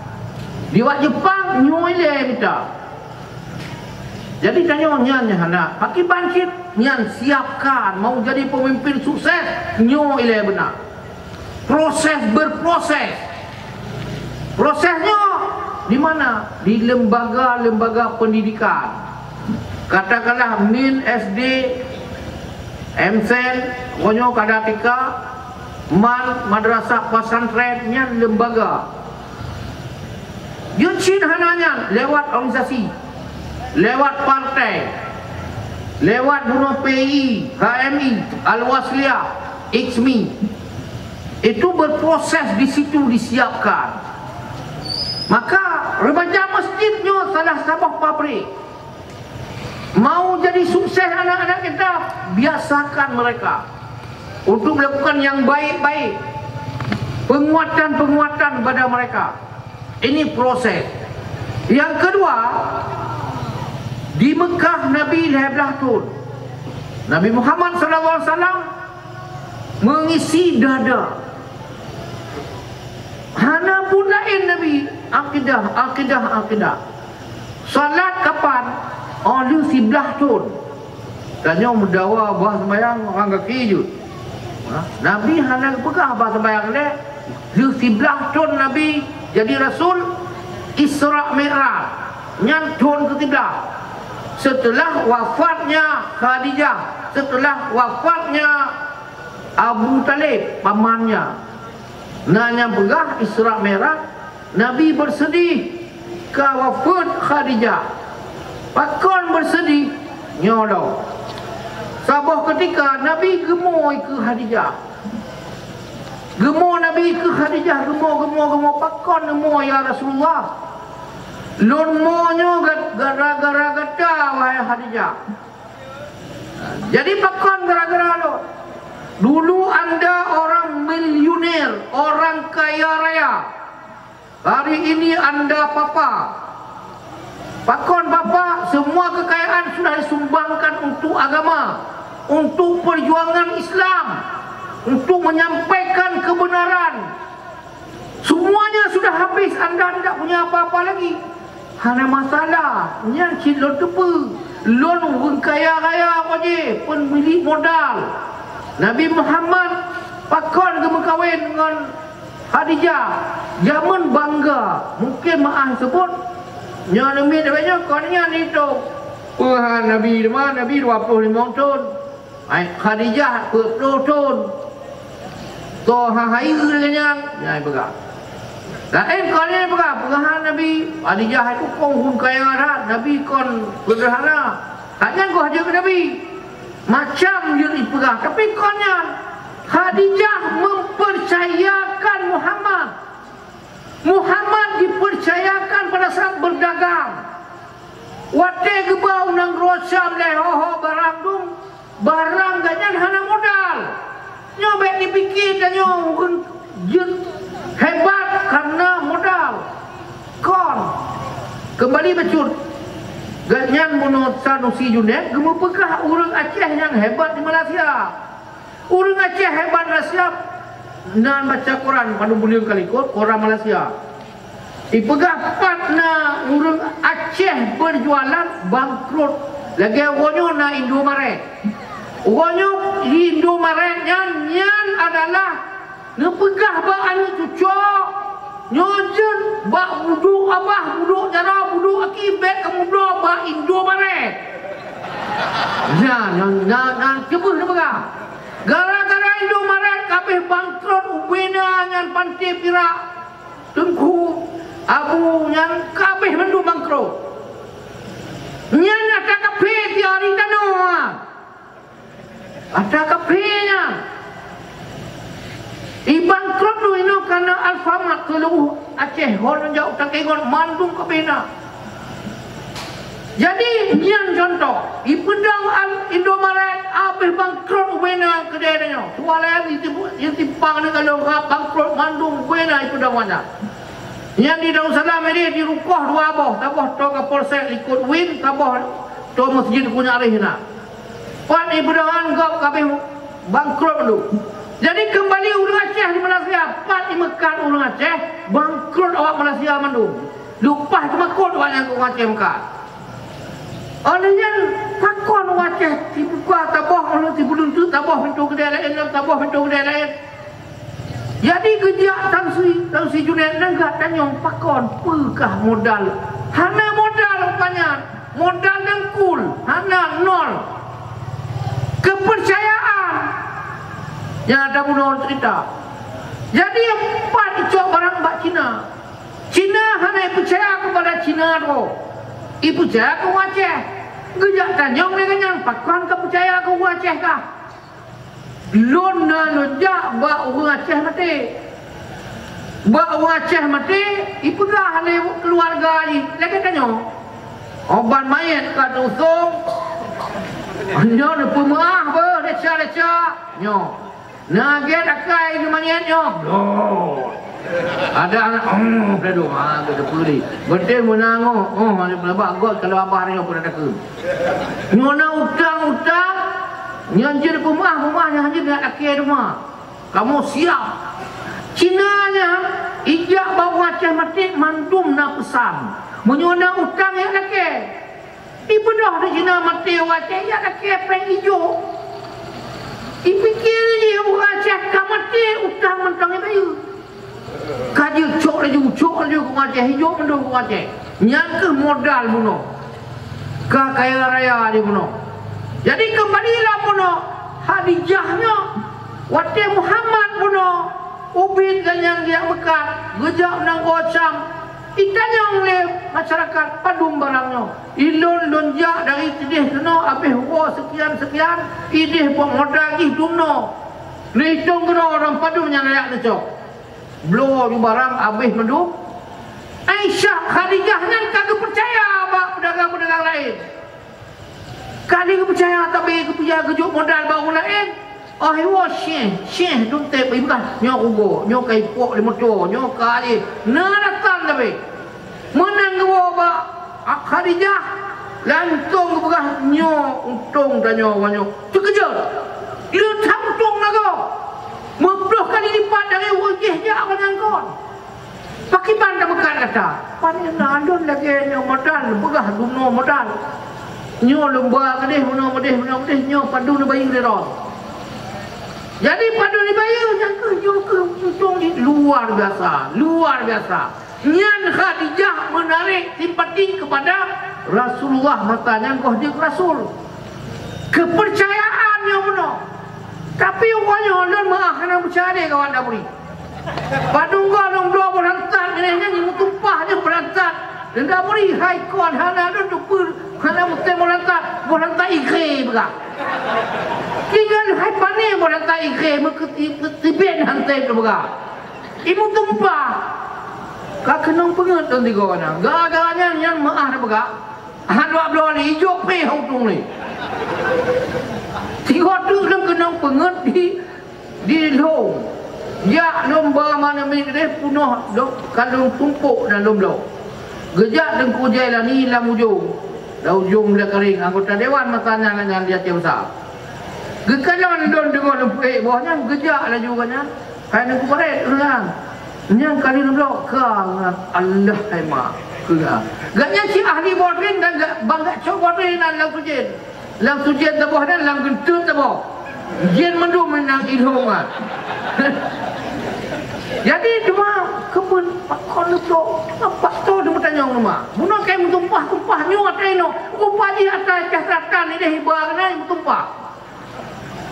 Di wak Jepang, nyoe ilée mita. Jadi tanyoe nyan nyang hana. Pakiban cit nyan siapkan, mau jadi pemimpin sukses, nyoe ilée beuna. Proses berproses. Proses nyoe di mana? Di lembaga-lembaga pendidikan. Katakanlah min S D, M S N, nyoe kada tika, man, madrasah, pesantren, nyan lembaga. Jeuet cit hana nyan lewat organisasi, lewat partai, lewat bunoe P I, H M I, Al-Wasliyah, Iqmi. Itu berproses di situ disiapkan. Maka remaja masjid nyoe salah saboh pabrik. Mau jadi sukses anak-anak kita, biasakan mereka untuk melakukan yang baik-baik. Penguatan-penguatan kepada mereka. Ini proses. Yang kedua, di Mekah Nabi lhèe blaih thôn. Nabi Muhammad sallallahu alaihi wasallam mengisi dada. Hana pun laén Nabi, akidah, akidah, akidah. Salat kapan? Oh, lheueh siblaih thôn. Tanyoe meudawa bah sembahyang orang gaki jeuet. Ha? Nabi hana geupeugah bah sembahyang lé. Lheueh siblaih thôn Nabi jadi rasul, Isra Mi'raj. Nyan thôn keusiblaih. Setelah wafatnya Khadijah, setelah wafatnya Abu Thalib, pamannya. Na nyang peugah Isra Mi'raj, Nabi bersedih ka wafeuet Khadijah. Pakon bersedih? Nyoe lom. Saboh keutika Nabi geumoe keu Khadijah. Geumoe Nabi keu Khadijah, geumoe, geumoe, geumoe. Pakon neumoe, ya Rasulullah? Lôn moe nyoe gara-gara gata, wahai Khadijah. Jadi pakon gara-gara lôn? Dulu anda orang miliuner, orang kaya raya. Hari ini anda papa. Pakon papa? Semua kekayaan sudah disumbangkan untuk agama, untuk perjuangan Islam, untuk menyampaikan kebenaran. Semuanya sudah habis, anda tidak punya apa-apa lagi. Hana masalah, nyan cit lôn teupeue. Lôn ureueng kaya raya, peumilik modal. Nabi Muhammad pakon geumeukawen ngon Khadijah? Jameun bangga, mungkin meu'ah seubut. Nyoe neumiet lagèe nyoe, kon nyan itu. Peue han Nabi teuma, Nabi dua puluh limong thon. Hai, Khadijah peuet ploh thon. Toh ha hai lagèe nyan, nyan peugah. Laén kon nyan peugah, peugah Nabi, Khadijah itu kon ureueng kaya that, Nabi kon seuderhana. Hak nyan goh jeuet keu Nabi. Macam jeuet ipeugah, tapi kon nyan. Khadijah mempercayakan Muhammad. Muhammad dipercayakan pada saat berdagang. Watèe geuba u nanggroe Syam lé ho-ho barang dum, barang gobnyan hana modal. Nyoe bèk jipike tanyoe ureueng jeuet hebat kareuna modal. Kon. Keumbali bacut. Gobnyan bunoe Sanusi Junaid geumeupeugah ureueng Aceh nyang hebat di Malaysia. Ureueng Aceh hebat Malaysia, nan baca koran padum buleuen ka likot, koran Malaysia. Ipeugah pat na ureueng Aceh berjualan bangkrot. Lagèe uroe nyoe na Indomaret. Uroe nyoe di Indomaret nyan, nyan adalah neupeugah bak aneuk cucok, nyoe jeuet bak budok abah, budok jaroe, budok aki bèk kameubloe bak Indomaret. Nyan, nyan, nyan, nyan keubeuh neupeugah. Gara-gara Indomaret ka abéh bangkrot ubena nyan Panté Pirak, Teungku, Abu nyan ka abéh mandum bangkrot. Nyan atra kafé tiari tanoh. Atra kafé nyan. Ibangkrot dum inoe kareuna Alfamart seuluruh Aceh, hon jak u Takengon mandum ka abéh na. Jadi, nyan cuntoh, ipeudong Al-, Indomaret abéh bangkrot ubena keudè tanyoe. Sualeh di tibu-, di simpang ni kalau ka bangkrot mandum ubena ipeudong nyan. Nyan di Darussalam ini dirukoh dua boh, saboh to Kapolsek likot UIN, saboh to Masjid Kunyarih na. Pat ipeudong gob ka abéh bangkrot dum. Jadi keumbali ureueng Aceh di Malaysia, pat imeukat ureueng Aceh bangkrot awak Malaysia mandum. Leupah teumakot awak nyang ureueng Aceh meukat. Óh lheueh nyan pakon ureueng Aceh sibuka saboh, óh lheueh sibuleuen teuk saboh pintoe keudè laén, saboh pintoe keudè laén. Jadi geujak Sanusi, Sanusi Junaid nyan geutanyoe pakon, peue kah modal? Hana modal rupanya, modal deungkul, hana, nol. Kepercayaan. Nyang ada bunoe cerita. Jadi empat icok barang bak Cina. Cina hana ipeucaya keupada Cina droe. Ipeucaya keu ureueng Aceh. Geujak tanyong lé geuh nyan, pakon ka peucaya keu ureueng Aceh kah? Lôn na lôn jak bak ureueng Aceh maté. Bak ureueng Aceh maté, ipeugah lé keuluwarga jih, lagèe tanyoe. Obat manyét ka teusong, nyoe neupeumeu'ah beuh desya-desya. Nyoe. Na gét akai keu manyét nyoe. Bloe. Ada aneuk, oh, peudong, ha, geuh teupeue lé. Beunteng meunan, oh, oh, ada peulabak got kalau abah nyoe peudah takheun. Nyoe na utang-utang, nyan jeuet peumah, peumah nyan jeuet jak lakèe teuma. Kamoe siap. Cina nyan, ijak bak ureueng Aceh maté mandum na peusan. Meunyoe na utang jak lakèe. Ibeudôh di Cina maté ureueng Aceh, jak lakèe péng ijo. Ipike jih ureueng Aceh ka maté, utang mantong ibayeue. Ka jeuet cok laju, cok laju keu ureueng Aceh, ijo mandum keu ureueng Aceh. Nyan keuh modal bunoe. Ka kaya raya di bunoe. Jadi keumbali lam bunoe, Khadijah nyoe, watèe Muhammad bunoe, ubit gobnyan geujak meukat, geujak u nanggroe Syam, itanyong lé masyarakat padum barang nyoe. Ilôn lôn jak dari sideh keunoe abéh woe seukian-seukian, ideh buet modal jih dumnoe. Neuitong keunoe ureueng padum nyang layak neucok. Bloe ju barang abéh mandum. Aisyah, Khadijah nyan ka geupeucaya bak peudagang-peudagang laén. Ka lheueh geupeucaya, tapi geupeucaya geujok modal bak ureueng laén. Oh, iwoe syeh, syeh dum teupeugah, nyoe kugoe, nyoe ka ipok lé moto, nyoe ka lé. Na datang tapi. Meunan geuwoe bak Khadijah, langsong geupeugah, nyoe untông tanyoe nyoe. Teukeujot. Leutam untông lagoe. Meuploh kali lipat dari uroe jéh jak awaknyan kon. Pakriban tameukat gata? Pane na lôn lagèe nyoe modal, peugah dunoe modal. Nyoe lôn ba keudeh, meunoe meudeh, meunoe meudeh, nyoe padum neubayeue lé droe. Jadi padum neubayeue, nyan keuh nyoe keuh untông jih luar biasa, luar biasa. Nyan Khadijah menarik simpati kepada Rasulullah masa nyan goh jeuet rasul. Keupeurcayaan nyoe meunoe. Tapi uroe nyoe lôn meu'ah hana peucaya lé kawan Daburi. Padum goe lôn bloe boh lantat, nyan nyang meutumpah nyoe boh lantat. Lôn Daburi hai kon hana lôn teupeue, hana meuteumé boh lantat, boh lantat igré peugah. Tinggai hai pane boh lantat igré meukeutibet hantém teupeugah. Imeum tumpah. Ka keunong peungeut lôn tigoe nyan. Gara-gara nyan, nyan meu'ah teupeugah. Han wak bloe lé, ijok péh untông lé. Tigoe teuk lôn keunong peungeut di, di lhông. Jak lôn ba mana mit deh punoh lôn, ka lôn tumpok dan lôn bloe. Geujak Teungku Jailani lam ujong. Lam ujong Blakaring, anggota dewan masa nyan, nyan di Aceh Besar. Geukalon lôn deungoe lôn peuék boh nyan, geujak laju gobnyan. Hai Teungku Barét, kheun gobnyan. Nyan ka lheueh lôn bloe, ka ngat Allah hai ma, kheun gobnyan. Gobnyan cit ahli boh drien dan gak, ban gak cok boh drien nyan lam sujen. Lam sujen saboh dan lam geunteut saboh. Jén mandum nyan ilhong nyan. Jadi, teuma keupeue pakon neubloe, teuma pakon neumeutanyoe teuma. Bunoe kayée meutumpah-tumpah nyoe atra inoe. Rupa jih atra cah selatan ideh iba keunan meutumpah.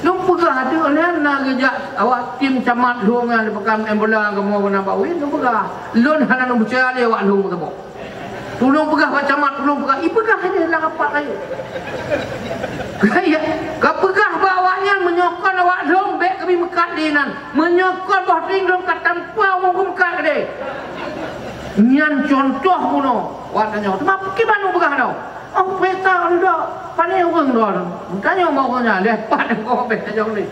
Lôn peugah ateueh nyan na geujak awak tim camat lhông nyan di Pekan Main Bola kamoe keunan bak uyen, lôn peugah. Lôn hana lôn peucaya lé awak lhông saboh. Tulông peugah bak camat, tulông peugah. Ipeugah aja lam rapat rayeuk. Ka peugah bak awaknyan, meunyoe kon awak lhông, bék keubi meukat di nan. Meunyoe kon boh drien lôn ka tampa u muka meukat keudeh. Nyan cuntoh bunoe. Awak tanyoe, teuma kiban lôn peugah droe? Oh, peurintah lôn dok. Pane ureueng droe? Tanyoe bak ureueng nyan, lé pat deungoe bék tanyoe ni.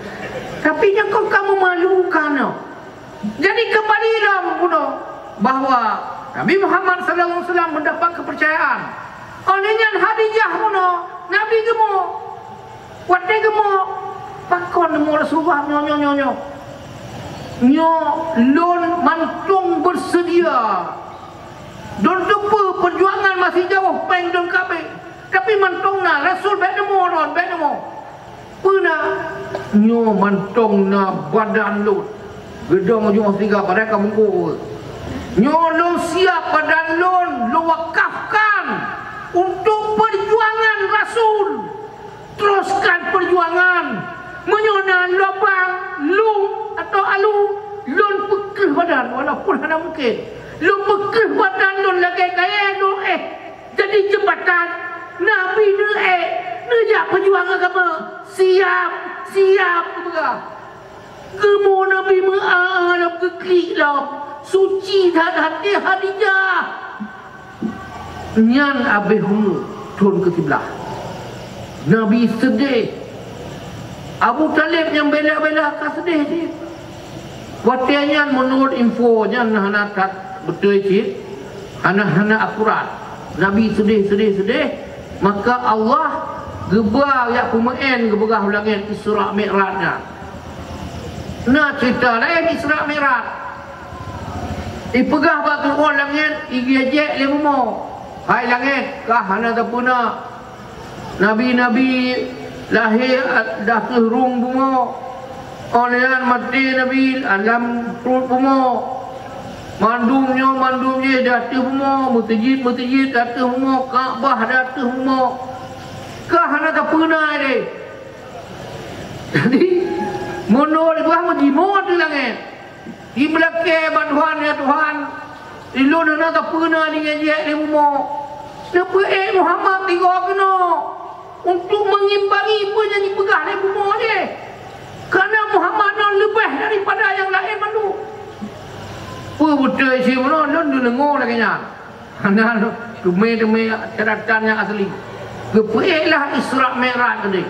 Tapi nyan kon ka meumalukan nyoe. Jadi, keumbali lom bunoe bahwa Nabi Muhammad sallallahu alaihi wasallam mendapat kepercayaan. Oleh nyan Khadijah bunoe, Nabi geumok. Watée geumok, pakon geumok Rasulullah nyoe, nyoe, nyoe, nyoe. Nyoe lôn mantong beuseudia. Lôn teupeue peujuangan masih jaweuh péng lôn ka abéh. Tapi mantong na, Rasul bék neumo lôn, bék neumo. Peue na? Nyoe mantong na badan lôn. Geudong ujong siga padahai ka mungkuk. Nyoe lôn siab badan lôn, lôn wakafkan untuk peujuangan Rasul. Teruskan peujuangan. Meunyoe na lubang, lung atau alu, lôn peukreuh badan walaupun hana mungken. Lôn peukreuh badan lôn lagée kayée lôn éh. Jadi jeumbatan, Nabi neuék, neujak peujuang agama. Siab, siab, geupeugah. Geumo Nabi meu'ah lam geuklik lom. Suci that até Khadijah. Nyan abéh umu thon keusiblaih. Nabi seudeh. Abu Thalib nyang bela-bela ka seudeh cit. Watée nyan, meunurot info nyan, hana that beutôi cit, hana, hana akurat. Nabi seudeh, seudeh, seudeh, maka Allah geuba jak peumeu'en geupeugah u langét Isra Mi'raj nyan. Na ceurita laén Isra Mi'raj. Ipeugah bak geupeue langét, igejek lé bumoe. Hai langét, kah hana tapeuna. Nabi-nabi lahé ateueh rhueng bumoe, óh lheueh nyan maté nabi lam pruet bumoe. Mandum nyoe mandum jih di ateueh bumoe, meuseujid-meuseujid di ateueh bumoe, Ka'bah di ateueh bumoe. Ka hana tapeuna lé. Jadi, meunurot geuh meujimu ateueh langét. Jimeulakée bak Tuhan, "Ya Tuhan, ulôn hana tapeuna ngon jih lé bumoe. Neupeuék Muhammad tigoe keunoe untuk mengimbangi peue nyang jipeugah lé bumoe jih. Karena Muhammad nyoe leubeh daripada nyang laén mandum." Peue beutôi sih bunoe, lôn deungoe lagée nyan. Hana teumé-teumé catatan nyang asli. Geupeuék lah Isra Mi'raj tadi.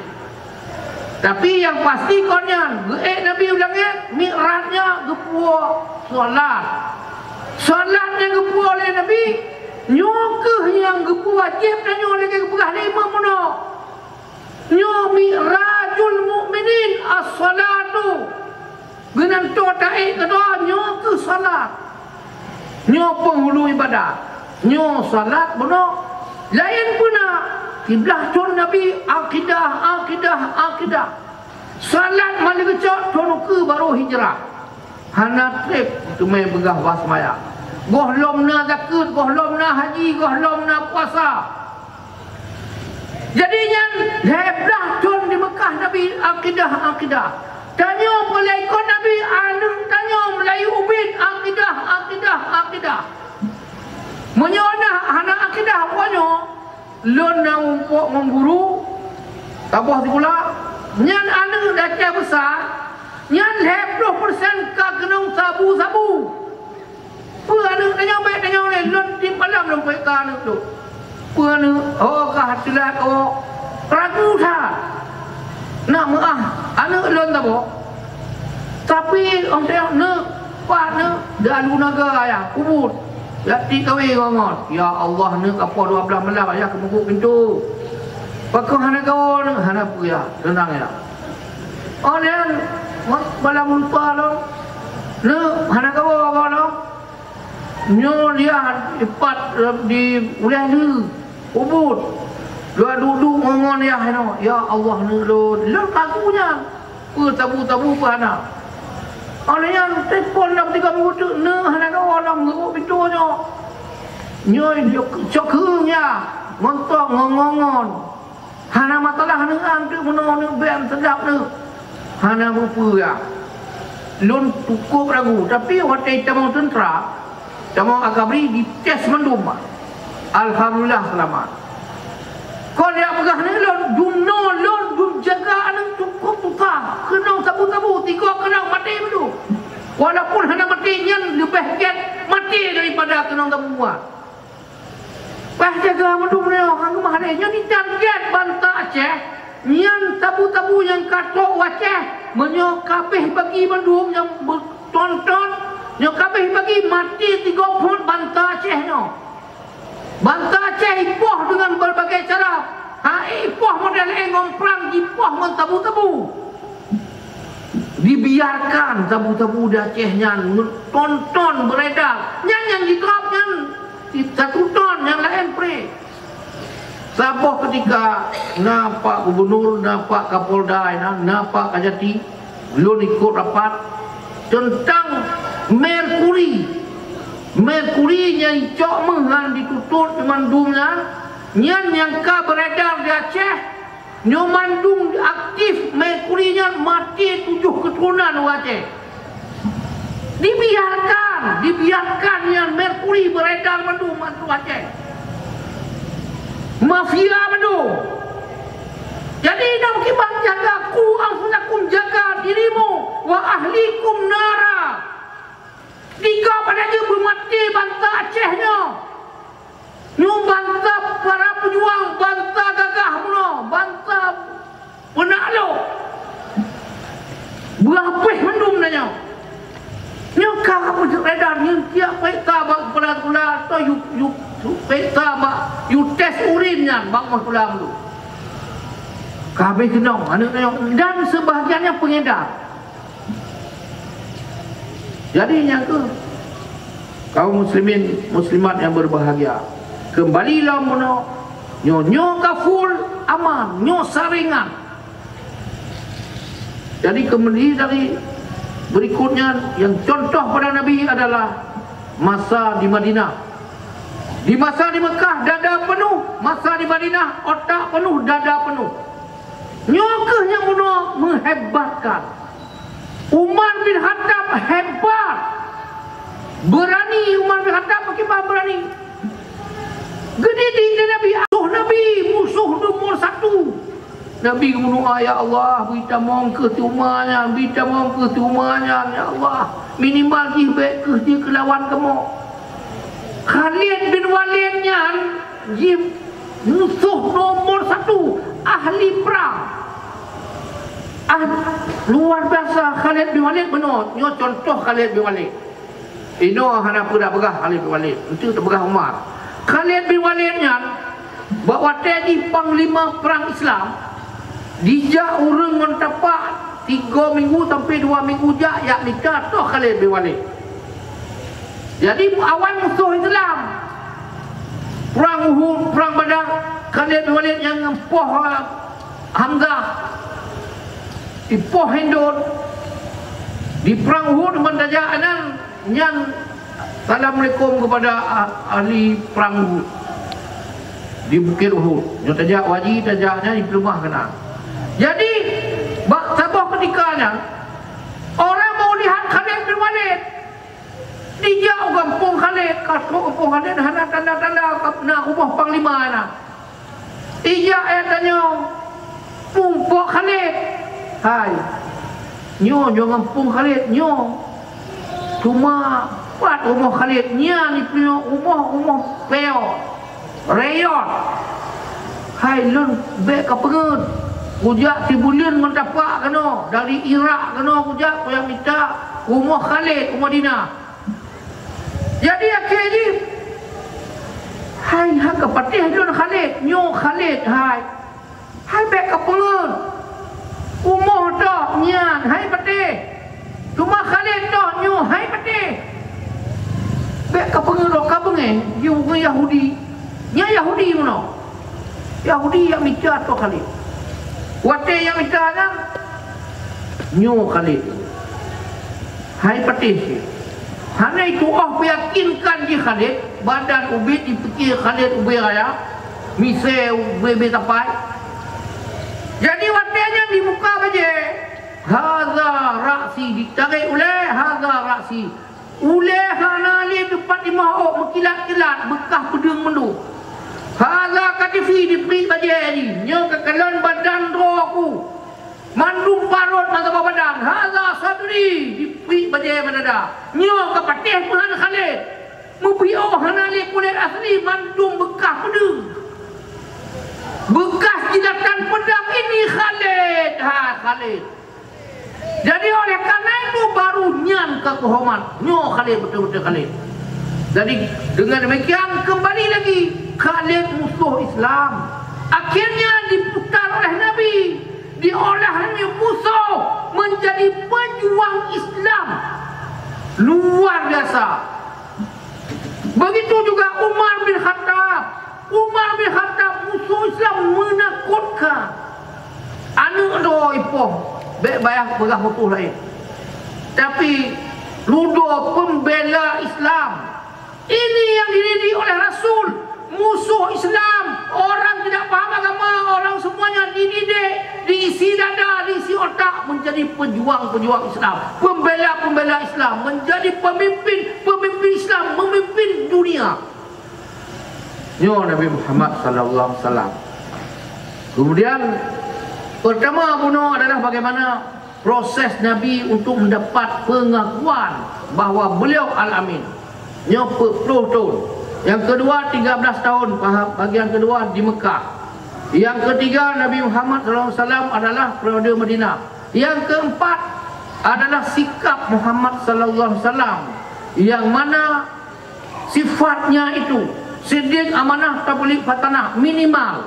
Tapi nyang pasti kon nyan, geuék Nabi u langét, Mi'raj nyan geupuwoe salat. Salat nyang geupuwoe lé Nabi, nyoe kheueh nyang geupeuwajéb tanyoe lagée geupeugah lé Imam bunoe. Nyoe mi'rajul mu'minin as-salatu. Geunan toe taék keudua nyoe kheueh salat. Nyoe peunghulu iébadat. Nyoe salat bunoe. Laén peue na, siblaih thon Nabi akidah, akidah, akidah. Salat meunan geucok thon ukeue barô hijrah. Hana treb teumé beugah bak seumayang. Gohlom na zakeuet, gohlom na haji, gohlom na puasa. Jadi nyan lhée blaih thon di Meukah Nabi akidah-akidah. Tanyoe meulaikot Nabi aneuëk tanyoe meulayu ubit akidah-akidah-akidah. Meunyoe na hana akidah uroe nyoe, lôn na mumpok ngon guru, saboh sikula, nyan aneuëk dacée beusa, nyan lhée ploh persen ka keunong sabu-sabu. Peue aneuëk tanyoe bék tanyoe lé, lôn tiep malam lôn peuék ka aneuëk lôn. Peue aneuëk, oh ka teulat, oh ragu that. Na meuáh aneuëk lôn saboh. Tapi oh teuh neuk, pat neuk, dalu naga ayah, ubit. Jak tiek kawé ngon ngon. Ya Allah, neuk ka poh dua blaih malam ayah keumeubuk pintoe. Pakon hana kawoe neuk, hana peue ya, seunang ya. Oh nyan, balam lupa lom. Neuk hana kawoe lom. Nyoe liah ipat di uléh lé, ubit. Dua dudu ngon-ngon liah inoe. Ya Allah, neuk lôn. Lôn kaku nyan. Peue tabu-tabu peue hana. Óh lheueh nyan, telepon lam tiga minggu teuk, neuk hana kawoe lom geurok pintoe nyoe. Nyoe cok keueng ya, ngon tok, ngon, ngon, ngon. Hana masalah neuk an teuk meunoe neuk bèk seudap neuk. Hana beupeue ya. Lôn cukôp ragu, tapi watèe tamong teuntra, tamong akabri dites mandum. Alhamdulillah seulamat. Kon jak peugah ngon lôn, dumnoe lôn dum jaga aneuk cukôp susah. Keunong sabu-sabu, tiga keunong maté mandum. Walaupun hana maté nyan leubeh gèt maté daripada keunong sabu. Bah jaga mandum nyoe, hana meuhadé. Nyoe ditarget bansa Aceh. Nyan sabu-sabu nyang ka trôk u Aceh. Meunyoe kabéh bagi mandum nyang beutonton, nyoe kabéh bagi maté tiga phon bansa Aceh nyoe. Bansa Aceh ipoh deungon berbagai cara. Ha, ipoh model ngon prang, jipoh ngon sabu-sabu. Dibiarkan sabu-sabu di Aceh nyan meutonton beredar. Nyan nyang jitrap nyan satu ton, nyang laén pré. Saboh keutika na Pak Gubernur, na Pak Kapolda, na, na Pak Kajati, lôn ikot rapat teuntang merkuri. Merkuri nyang icok meuhan ditutot mandum nyan, nyan nyang ka beredar di Aceh. Nyoe mandum aktif merkuri nyan maté tujoh keuturonan u Aceh. Dibiarkan, dibiarkan nyan merkuri beredar mandum u Aceh. Mafia mandum. Jadi, na meukiban jaga, "Qu anfusakum," jaga dirimu, "wa ahlikum nara." Tiga pada jeuet beumaté bansa Aceh nyoe. Nyoe bansa para peujuang, bansa gagah bunoe, bansa peunaklok. Beuhabéh mandum tanyoe. Nyoe ka beureudah nyoe tiep peksa bak kepala sekolah atau yu, yu, peksa bak yu tes urin nyan bak sekolah mandum. Ka habéh keunong aneuk tanyoe dan seubahagian nyang peungedar. Jadi nyang keuh, kaum muslimin muslimat nyang berbahagia, kembali lom bunoe, nyoe, nyoe ka full aman, nyoe saringan. Jadi kembali dari berikutnya, yang contoh pada Nabi adalah masa di Madinah. Di masa di Mekah dada penuh, masa di Madinah otak penuh, dada penuh. Nyoe keuh nyang bunoe meuhebatkan. Umar bin Khattab hebat. Beurani Umar bin Khattab, pakriban beurani. Geudidik lé Nabi, atoh Nabi, musoh nomor satu. Nabi geumeudoa, "Ya Allah, bri tamong keuh teuma nyan, bri tamong keuh teuma nyan, ya Allah. Minimal jih bèk keuh jeuet keu lawan kamoe." Khalid bin Walid nyan jih musoh nomor satu, ahli prang. Luar biasa Khalid bin Walid bunoe. Nyoe contoh Khalid bin Walid. Inoe hana peue tapeugah Khalid bin Walid, enteuk tapeugah Umar. Khalid bin Walid nyan, bak watée jih panglima prang Islam, dijak ureuëng ngon tapak tiga minggu sampai dua minggu jak, jak mita toh Khalid bin Walid. Jadi, awai musoh Islam. Prang Uhud, prang Badar, Khalid bin Walid nyang ngempoh, eh, Hamzah. Ipoh Hindun. Di prang Uhud, meutajak nan, nyan, assalamualaikum kepada ah-, ahli prang Uhud. Di Bukit Uhud. Nyoe tajak waji, tajak nyan, di peulumah keunan. Jadi, bak saboh keutika nyan, orang meulihat Khalid bin Walid. Dijak u gampông Khalid, ka trok gampông Khalid hana tanda-tanda na rumoh panglima na. Ijak, eh, tanyong, "Muphom Khalid?" "Hai, nyoe, nyoe gampông Khalid, nyoe. Cuma pat rumoh Khalid, nyan ipeunyoe rumoh, rumoh peo." Rayot. Hai lôn bék kapeungeut. Kujak sibuleuen ngon tapak keunoe, dari Irak keunoe kujak, kujak mita rumoh Khalid u Madinah. Jadi akhé jih, hai, hai ka patéh lôn Khalid, nyoe Khalid, hai. Hai bék kapeungeut. Rumoh toh nyan hai patéh. Teuma Khalid toh nyoe hai patéh. Bék kapeungeut lôn ka beungéh, yue ureuëng Yahudi. Nyan Yahudi meunoe. Yahudi nyang mita toh Khalid. Watée nyang mita nyan, nyoe Khalid. Hai patéh cit. Hana itu óh peuyakinkan jih Khalid, badan ubit jipike Khalid ubé raya, misée ubé-bé tapai. Jadi watée nyan dibuka bajée, "Haza ra'si," ditarek ulée, "Haza ra'si." Ulée hana lé teupat dimeuhok, meukilat-kilat, beukah peudeueng mandum. "Haza katifi," dipriek bajée jih, "Nyoe ka kalon badan droe ku." Mandum parot mata bak badan, "Haza sadri," dipriek bajée bak dada. Nyoe ka patéh meuhan Khalid. Meupiôh hana lé kulét asli, mandum beukah peudeueng. Beukah jilatan peudang, "Ini Khalid, ha Khalid." Jadi oleh karena itu baru nyan ka keuhormat. Nyoe Khalid, beutôi-beutôi Khalid. Jadi dengan demikian kembali lagi Khalid musuh Islam. Akhirnya diputar oleh Nabi. Diolah Nabi musuh menjadi pejuang Islam. Luar biasa. Begitu juga Umar bin Khattab. Umar bin Khattab musuh Islam menakutkan. Aneuk droe ipoh, bék payah peugah musuh laén. Tapi ludoe pembela Islam. Ini yang dididik oleh Rasul. Musuh Islam, orang tidak paham agama, orang semuanya dididik, diisi dada, diisi otak menjadi pejuang-pejuang Islam, pembela-pembela Islam, menjadi pemimpin-pemimpin Islam, memimpin dunia. Nyoe Nabi Muhammad sallallahu alaihi wasallam. Kemudian, pertama bunoe adalah bagaimana proses Nabi untuk mendapat pengakuan bahwa beliau Al-Amin. Nyoe peuet ploh thon. Yang kedua, tiga belas tahun, paham, bagian kedua di Mekah. Yang ketiga, Nabi Muhammad sallallahu alaihi wasallam adalah periode Madinah. Yang keempat adalah sikap Muhammad sallallahu alaihi wasallam, yang mana sifatnya itu siddiq, amanah, tabligh, fatanah, minimal,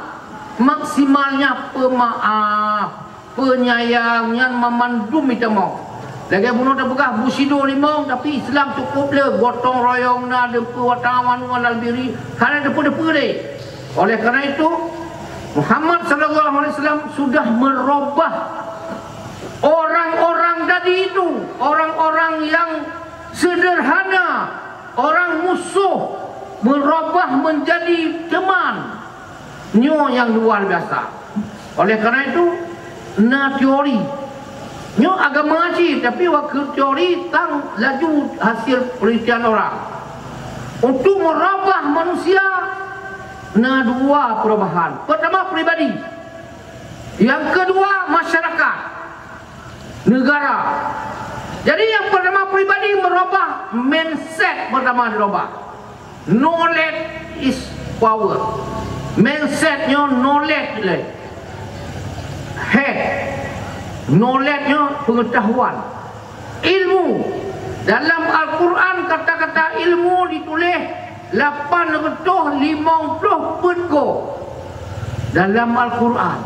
maksimalnya pemaaf, penyayang, nyan mamandum itamong. Lagée bunoe tapeugah busido limong, tapi Islam cukup le gotong royong na deungon wartawan ngon lalbiri, hana deungon-deungon lé. Oleh karena itu, Muhammad sallallahu alaihi wasallam sudah merubah orang-orang tadi itu, orang-orang yang sederhana, orang musuh, merubah menjadi teman. Nyoe nyang luar biasa. Oleh karena itu, na teori. Nyoe agama cit, tapi waktu teori tang laju hasil penelitian orang. Untuk merubah manusia, na dua perubahan. Pertama, pribadi. Yang kedua, masyarakat, negara. Jadi, yang pertama, pribadi merubah mindset, pertama dirubah. Knowledge is power. Mindset nyoe knowledge le. Head. Knowledge nyoe pengetahuan, ilmu. Dalam Al-Quran kata-kata ilmu dituléh lapan reutôh limong ploh peuet goe dalam Al-Quran.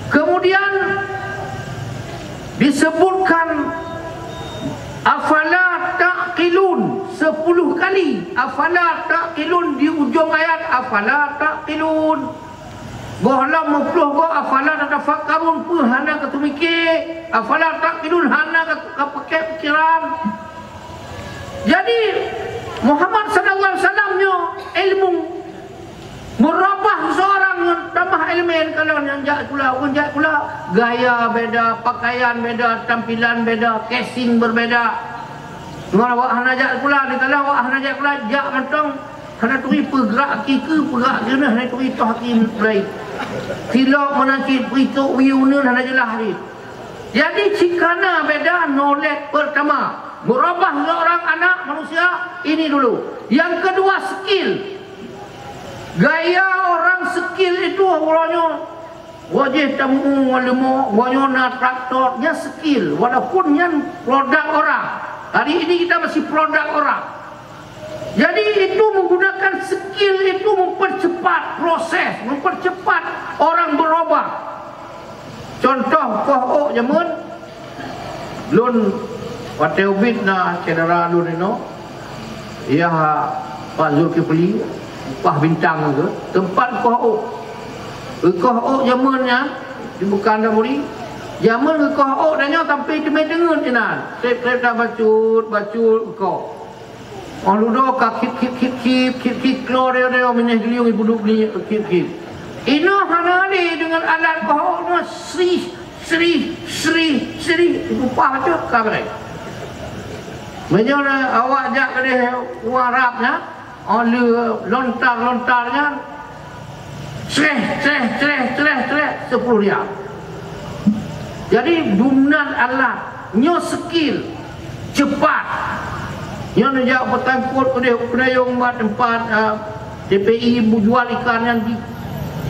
Kemudian disebutkan, "Afala ta'qilun," sepuluh kali, "Afala ta'qilun" di ujong ayat, "Afala ta'qilun." Gohlom meuploh goe, "Afala tatafakkarun," peue hana ka teumike, "Afala ta'qilun," hana ka, ka pakai pikiran. Jadi, Muhammad sallallahu alaihi wasallam nyoe ilmu. Meurubah seseorang ngon tamah elemen, kalau nyang jak sikula, ureueng jak sikula, gaya beda, pakaian beda, tampilan beda, casing berbeda. Ngon awak hana jak sikula, dikala awak hana jak sikula, jak mantong, hana turi peugrak keu, peugrak keuneuk, hana turi toh haki mulai. Silop meunan cit, peuitok wieu uneun hana jeulaih lé. Jadi, cikana beda knowledge pertama. Meurubah seorang anak manusia, ini dulu. Yang kedua, skill. Gaya orang skill itu, uroe nyoe, wajéh tamu ngon leumo, uroe nyoe na traktor, nyan skill. Walaupun nyan produk orang. Hari ini kita masih produk orang. Jadi, itu menggunakan skill itu mempercepat proses, mempercepat orang berubah. Contoh, koh ôk jameun, lôn watée ubit na syedara lôn inoe, yah Pak Zulkifli, upah bintang tu, teumpat koh ôk. Geukoh ôk jameun nyan, di Peukandamuri, jameun geukoh ôk dan nyoe sampai teumé teungeut inan. Trép-trép dah bacut, bacut geukoh. Óh ludoe ka khip, khip, khip, khip, khip, khip, klo deo-deo, mineh geuliong ibuduek ni, khip, khip. Inoe hana lé deungon alat koh ôk nyoe, srih, srih, srih, srih, upah cok ka beureh. Meunyoe awak jak keudeh ureueng Arab nyan, óh lheueh lontar-lontar nyan, sreh, sreh, sreh, sreh, sreh, sepuluh riyal. Jadi, dumnan alat, nyoe skill, cepat. Nyoe neujak beutangkot keudeh u Keudayong bak teumpat, ah, T P I, bujual ikan nyan di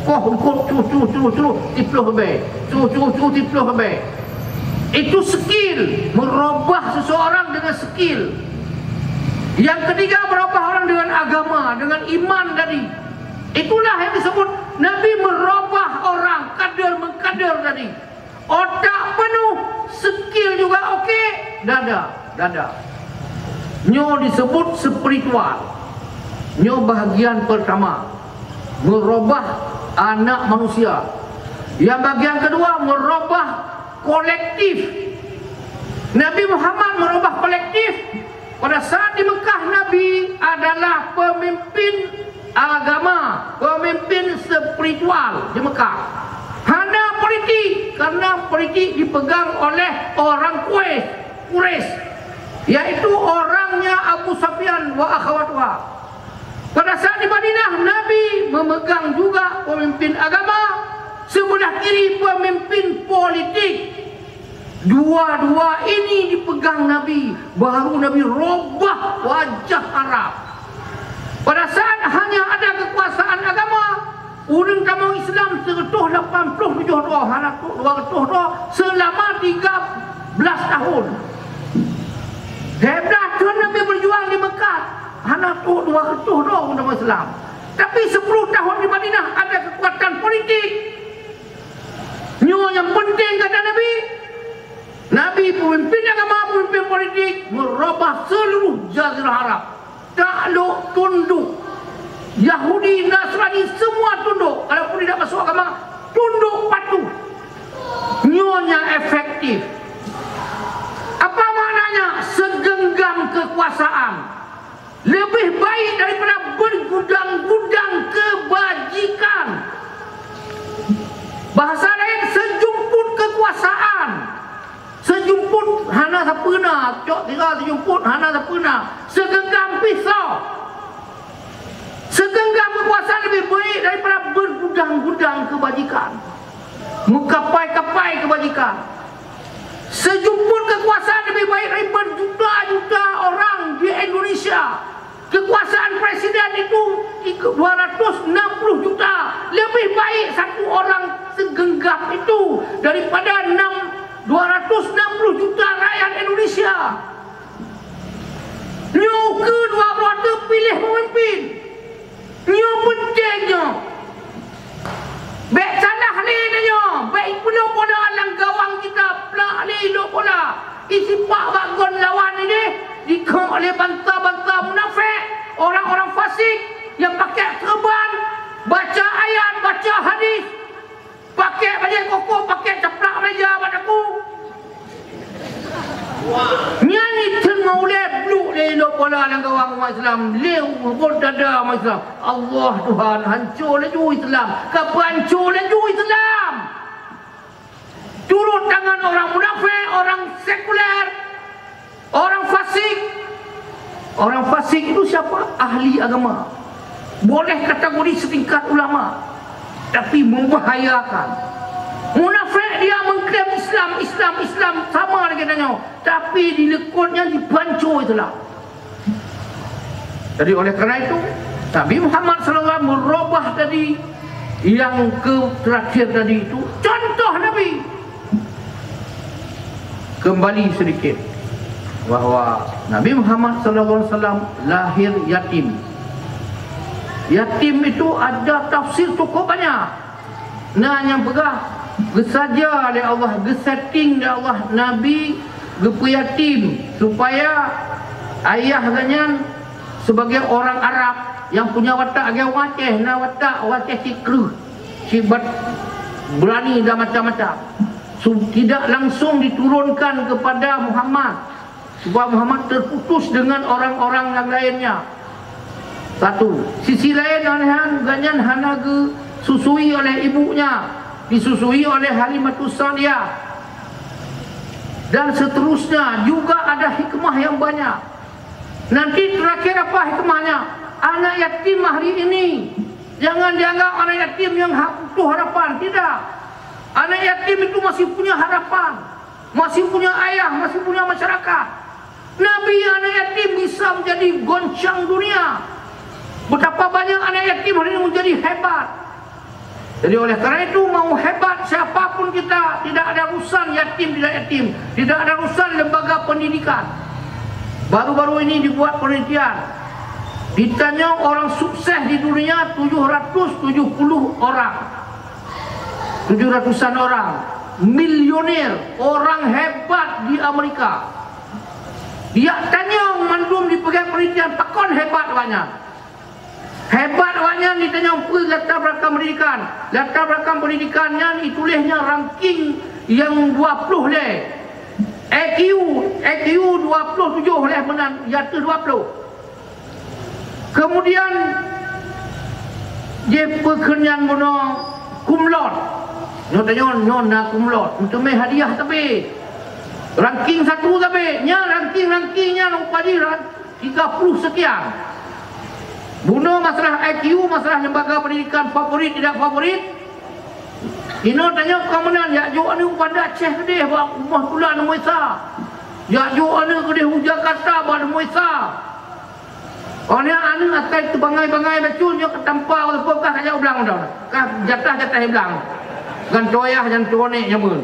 koh eungkot, cuh, cuh, cuh, cuh, siploh bèe. Cuh, cuh, cuh, siploh bèe. Itu skill, merubah seseorang dengan skill. Yang ketiga, merubah orang dengan agama, dengan iman tadi. Itulah yang disebut Nabi merubah orang, kader mengkader tadi. Otak penuh, skill juga oke, dada, dada. Nyoe disebut spiritual. Nyoe bahagian pertama, merubah anak manusia. Yang bagian kedua, merubah kolektif. Nabi Muhammad merubah kolektif. Pada saat di Mekah, Nabi adalah pemimpin agama, pemimpin spiritual di Mekah. Hana politik, karena politik dipegang oleh orang Quraisy, Quraisy, yaitu orangnya Abu Sufyan wa akhawatuha. Pada saat di Madinah, Nabi memegang juga pemimpin agama, sebelah kiri pemimpin politik. Dua-dua ini dipegang Nabi, baru Nabi robah wajah Arab. Pada saat hanya ada kekuasaan agama, ureueng tamong Islam seratus lapan puluh tujuh droe, hana trok dua ratus droe selama tiga belas tahun. Lhèe blah thon Nabi berjuang di Mekah, hana trok dua ratus droe ureueng tamong Islam. Tapi sepuluh tahun di Madinah ada kekuatan politik. Nyoe nyang penting kata Nabi. Nabi pemimpin agama, pemimpin politik, merubah seluruh Jazirah Arab. Takluk tunduk. Yahudi, Nasrani, semua tunduk. Kalaupun tidak masuk agama, tunduk patuh. Nyoe nyang efektif. Apa maknanya? Segenggam kekuasaan lebih baik daripada bergudang-gudang kebajikan. Bahasa lain, sejumput kekuasaan. Sejumput hana sapeue na, cok sira sejumput hana sapeue na. Segenggam pisau. Segenggam kekuasaan lebih baik daripada bergudang-gudang kebajikan. Meukapai-kapai kebajikan. Sejumput kekuasaan lebih baik dari berjuta-juta orang di Indonesia. Kekuasaan presiden itu dua ratus enam puluh juta. Lebih baik satu orang segenggam itu daripada Lé lôn pola, isipak bak gon lawan idéh, dikheun lé bansa-bansa munafék, orang-orang fasik nyang pakai serban, baca ayat, baca hadis, pakai bajèe koko, pakai caplak meja bak daku. Nyan itheun meuulée bluk lé lôn pola lam gawang umat Islam, lé rot dada umat Islam. Allah Tuhan, hanco laju Islam, ka peuhanco laju Islam. Turut tangan orang munafék, orang sekuler, orang fasik. Orang fasik itu siapa? Ahli agama. Boleh kategori setingkat ulama, tapi membahayakan. Munafék dia mengklaim Islam, Islam, Islam sama dengan nyoe, tapi di leukotnya dipanco Islam. Jadi oleh karena itu, Nabi Muhammad sallallahu alaihi wasallam merubah tadi yang ke terakhir tadi itu contoh Nabi. Kembali sedikit bahwa Nabi Muhammad sallallahu alaihi wasallam lahir yatim. Yatim itu ada tafsir cukup banyak. Na nyang peugah, geusaja lé Allah, geusetting lé Allah Nabi geupeuyatim supaya ayah geuhnyan sebagai orang Arab yang punya watak lagèe ureueng Aceh, na watak ureueng Aceh cit kreueh, cit berani dan macam-macam. Su-, tidak langsung diturunkan kepada Muhammad, supaya Muhammad terputus dengan orang-orang yang lainnya. Satu, sisi lain, oleh nyan gobnyan hana geususui oleh ibunya, disusui oleh Halimatus Sa'diyah. Dan seterusnya, juga ada hikmah yang banyak. Nanti terakhir apa hikmahnya? Anak yatim hari ini jangan dianggap anak yatim yang ha-, putus harapan. Tidak. Anak yatim itu masih punya harapan, masih punya ayah, masih punya masyarakat. Nabi anak yatim bisa menjadi goncang dunia. Betapa banyak anak yatim hari ini menjadi hebat. Jadi oleh karena itu, mau hebat siapapun kita, tidak ada urusan yatim tidak yatim, tidak ada urusan lembaga pendidikan. Baru-baru ini dibuat penelitian, ditanyong orang sukses di dunia tujuh ratus tujuh puluh orang, tujuh ratusan orang, milioner, orang hebat di Amerika. Diak tanyong mandum dipeugah penelitian, pakon hebat awaknyan. Hebat awaknyan ditanyong peue latar belakang pendidikan. Latar belakang pendidikan nyan dituléh nyan ranking nyang dua ploh lé. I Q, I Q dua ploh tujoh lé meunan, di ateueh dua ploh. Kemudian, jih peue kheun nyan bunoe cum laude. Nyoe tanyoe, nyoe na cum laude. Meuteumé hadiah sabe. Ranking satu sabe. Nyan ranking-ranking nyan rupa jih ran-, tiga puluh sekian. Bunoe masalah I Q, masalah lembaga pendidikan favorit tidak favorit. Inoe tanyoe ka meunan, jak jok aneuk u Banda Aceh keudeh bak rumoh tula Nabi Musa. Jak jok aneuk keudeh u Jakarta bak Nabi Musa. Óh lheueh aneuk akai teubangai-bangai bacut nyoe ka tampa, walaupun kah kajak u blang dah. Kah jatah-jatah i blang. Gan toyah jan tonek nyameun.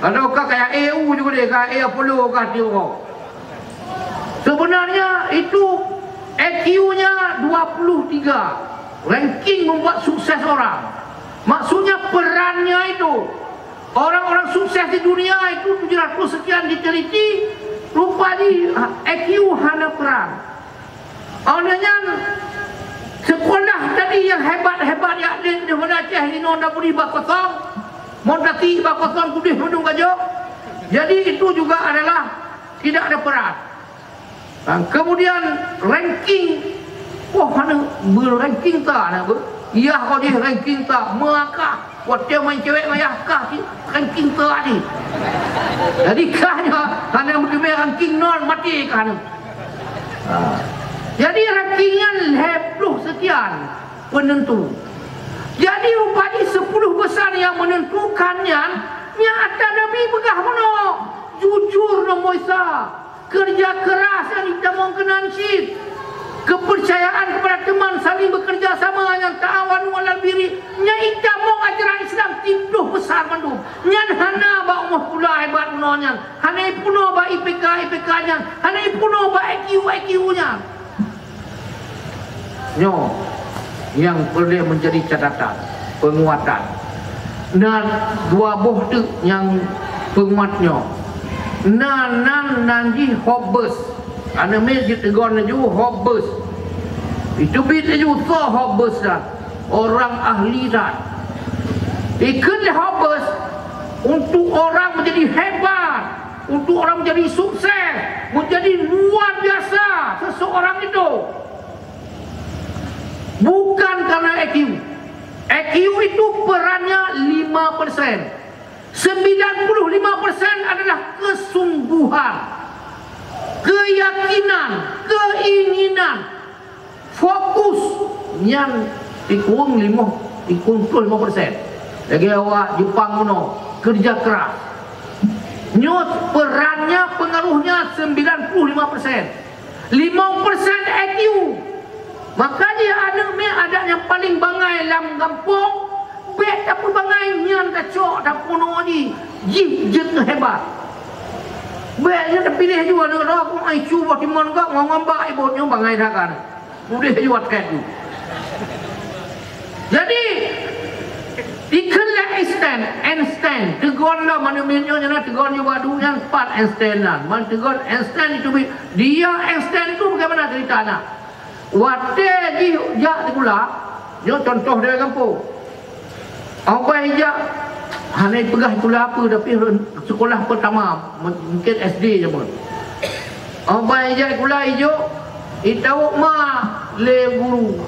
Adoe kah kajak E U juga deh, kah E Apollo kah tiuroe. Sebenarnya itu I Q-nya dua puluh tiga. Ranking membuat sukses orang. Maksudnya perannya itu. Orang-orang sukses di dunia itu tujuh ratus sekian diteliti, rupa jih I Q hana peran. Óh lheueh nyan, sekolah tadi nyang hebat-hebat jak lé di Banda Aceh inoe na bri bak kosong, mon tati bak kosong keudeh mandum ka jok. Jadi itu juga adalah tidak ada peran. Ha, kemudian ranking, wah, hana beu-ranking ta na beu. Yah kau jih ranking ta, meuakah. Watèe main cewek ngon yah kah cit, ranking teuak jih. Jadi kah nyoe hana meuteumé ranking nol, maté kah nyoe. Ha. Jadi ranking nyan lhèe ploh sekian penentu. Jadi rupa jih sepuluh besar yang menentukan nyan, nyan ata Nabi peugah bunoe, jujur Nabi Musa. Kerja keras nyang itamong keunan cit. Kepercayaan kepada teman, saling bekerja sama nyang ta'awanu 'alal birri, nyan itamong ajaran Islam tiep ploh besar mandum. Nyan hana bak rumoh tula hebat bunoe nyan, hana ipunoe bak I P K, I P K nyan, hana ipunoe bak I Q, I Q nyan. Nyoe nyang peureulèe menjadi catatan, penguatan. Na dua boh teuk nyang penguat nyoe. Na nan, nan jih hobbies. Aneuk miet jiteugon laju hobbies. Jiteubiet laju soe hobbies nyan? Orang ahli that. Ikheun lé hobbies, untuk orang menjadi hebat, untuk orang menjadi sukses, menjadi luar biasa seseorang itu, bukan karena I Q. I Q itu perannya lima persen. Sembilan puluh lima persen adalah kesungguhan, keyakinan, keinginan, fokus, nyan tikureueng lima, tikureueng ploh lima persen. Lagèe awak Jepang bunoe, kerja keras. Nyoe perannya, pengaruhnya sembilan puluh lima persen. Limong persen I Q. Maka jih aneuk miet adak nyang paleng bangai lam gampông, bèk tapeubangai nyan tacok tapeunoe jih, jih jeuet keu hebat. Bèk nyan tapiléh ju aneuk droe, "Ai, cu boh timon gak ngon ngambak ibu nyoe bangai that kan." Udeh ju até tu. Jadi, dikheun lé Einstein, Einstein, teugon lom aneuk miet nyoe, nyan teugon ju bak duek nyan, pat Einstein nyan. Man teugon Einstein itu, dia Einstein itu bagaimana cerita na? Watèe jih jak sikula, nyoe contoh dari gampông. Awai jak, hana peugah sikula apa, tapi sekolah pertama, mungkin S D zaman. Awai jak sikula ijok, itawök ma lé guru.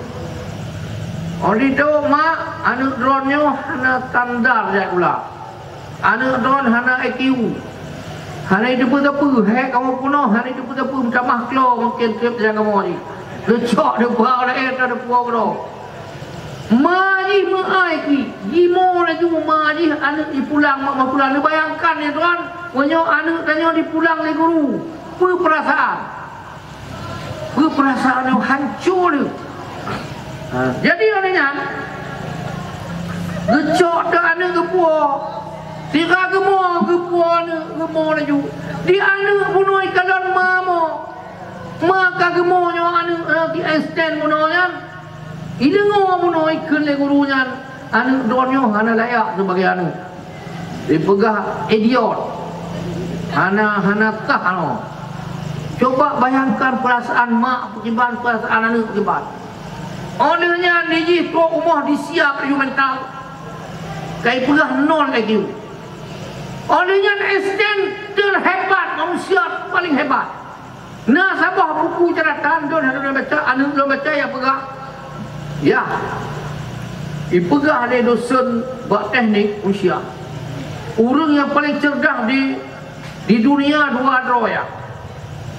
Oh, ditawök ma, aneuk droeneuh hana standar jak sikula. Aneuk droen hana I Q. Hana jiteupeue-teupeue, hék kamoe peunoh, hana jiteupeue-teupeue, meutamah klo mungken trép nyang kamoe jih. Geucok deupa laén, ta deupa keudroe. Ma jih meu'ai keuh, jimoe laju ma jih aneuk jipulang, mak meupulang. Neubayangkan, ya droen, meunyoe aneuk tanyoe jipulang lé guru, peue peurasaan? Peue peurasaan nyoe hanco lé. Ha, jadi, óh lheueh nyan, geucok teuk aneuk geupuwoe. Sira geumoe, geupuwoe aneuk, geumoe laju. Di aneuk bunoe ikalon ma mo. Ma ka geumoe nyoe aneuk, eh, di Einstein bunoe nyan. Ideungoe bunoe ikheun lé guru nyan, aneuk droeneuh nyoe hana layak sibagai aneuk. Dipeugah idiot. Hana, hana sah nyoe. Coba bayangkan perasaan mak pakriban, perasaan aneuk pakriban. Óh lheueh nyan dijih trok rumoh disiap laju mental. Ka ipeugah nol I Q. Óh lheueh nyan Einstein terhebat, manusia paling hebat. Na saboh buku catatan, droen hana lôn baca, aneuk lôn baca, ya peugah. Ya. Ipeugah lé dosen bak teknik Rusia. Ureueng nyang paleng cerdas di, di dunia dua droe ya.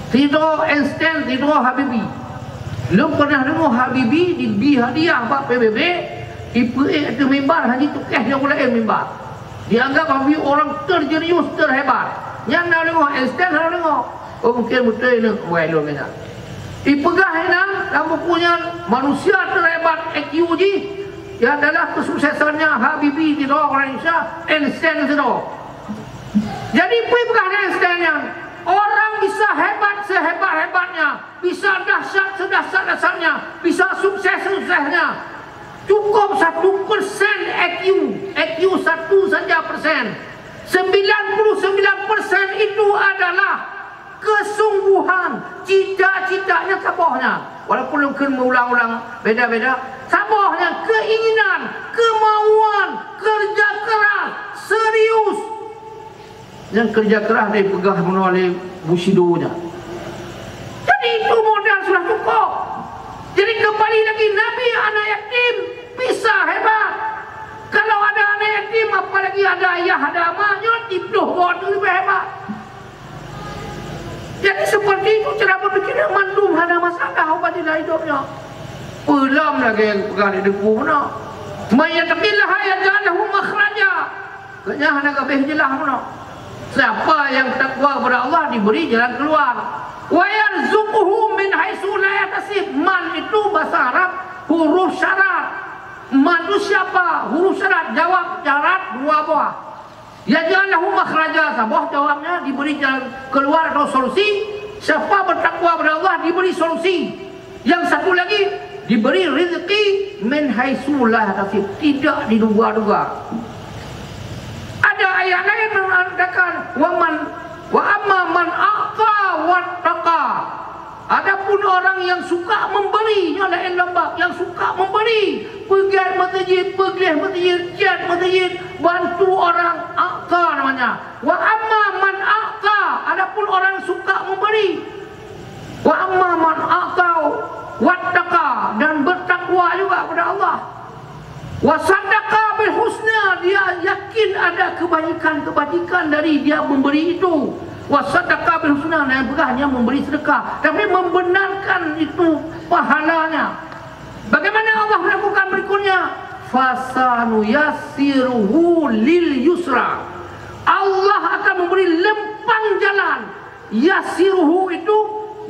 Sidroe Einstein, sidroe Habibie. Lôn pernah deungoe Habibie dibi hadiah bak P B B, ipeuék ateueh mimbar, hana jitukéh nyang laén mimbar. Dianggap Habibie orang terjenius, terhebat. Nyan na deungoe, Einstein hana deungoe. Oh, mungkin beutôi nyoe, wai lôn nyan. Ipeugah inan lam buku nyan, manusia terhebat I Q jih, ya adalah kesuksesannya Habibie sidroe orang Indonesia, Einstein sidroe. Jadi, peue ipeugah lé Einstein nyan, orang bisa hebat sehebat-hebatnya, bisa dahsyat sedahsyat-dahsyatnya, bisa sukses sesuksesnya, cukup satu persen I Q, I Q satu saja persen. Sembilan puluh sembilan persen itu adalah kesungguhan, cita-citanya saboh nyan. Walaupun lôn kheun meuulang-ulang beda-beda, saboh nyan keinginan, kemauan, kerja keras, serius. Nyang kerja keras dipeugah bunoe lé Bushido nyan. Jadi itu modal sudah cukup. Jadi kembali lagi, Nabi anak yatim bisa hebat. Kalau ada anak yatim, apalagi ada ayah, ada ama, nyoe siploh goe tu leubeh hebat. Jadi seperti itu cara berpikirnya, mandum hana masalah ubat dalam hidup nyoe. Peulom lagèe peugah di deungon bunoe. "May yattaqillaha yaj'al lahu makhraja." Katanya hana gabeh jeulaih bunoe. Siapa yang takwa kepada Allah diberi jalan keluar. "Wa yarzuqhu min haitsu la yahtasib." Man itu bahasa Arab huruf syarat. Man itu siapa? Huruf syarat. Jawab syarat dua buah. "Yaj'al lahu makhraja", saboh jawabnya, diberi jalan keluar atau solusi. Siapa bertakwa kepada Allah, diberi solusi. Yang satu lagi, diberi rezeki "min haitsu la yahtasib", tidak diduga-duga. Ada ayat lain mengatakan, "Wa man Wa amma man a'ta wattaqa. Adapun orang yang suka memberi, nyoe laén lom bab, yang suka memberi, peugét meuseujid, peugleh meuseujid, cét meuseujid, bantu orang, a'ta namanya. Wa amma man a'ta, adapun orang suka memberi. Wa amma man a'ta wattaqa, dan bertakwa juga kepada Allah. Wa saddaqa bil husna, dia yakin ada kebajikan-kebajikan dari dia memberi itu. Wa saddaqa bil husna, dan peugah dia memberi sedekah, tapi membenarkan itu pahalanya. Bagaimana Allah melakukan berikutnya? Fasanuyassiruhu lil yusra. Allah akan memberi lempang jalan. Yassiruhu itu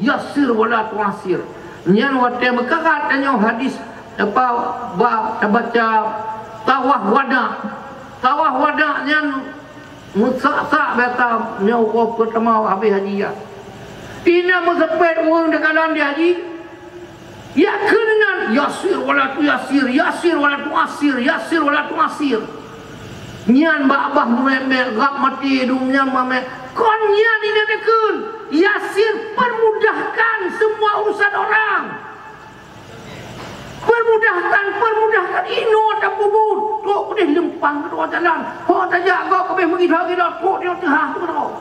yasir wala tu'assir. Nyan watée meukarat tanyoe hadis, apa, ba tabaca tawaf wada. Tawaf wada nyan meusak-sak bata nyoe uroe peutama habéh haji ya. Ina meuseupet ureuëng teukalon di haji, ya keunan yasir wala tu'assir, yasir wala tu'assir, yasir wala tu'assir. Nyan bak babah mumet-met, gab maté dum nyan mamet. Kon nyan ingat dikeun, yasir permudahkan semua urusan orang. Permudahkan, permudahkan. Inoe tapeubuet, trok keudeh leumpang keudroe jalan. Ho tajak gob keubeh meugidoe-gidoe, trok di teuhah keudroe.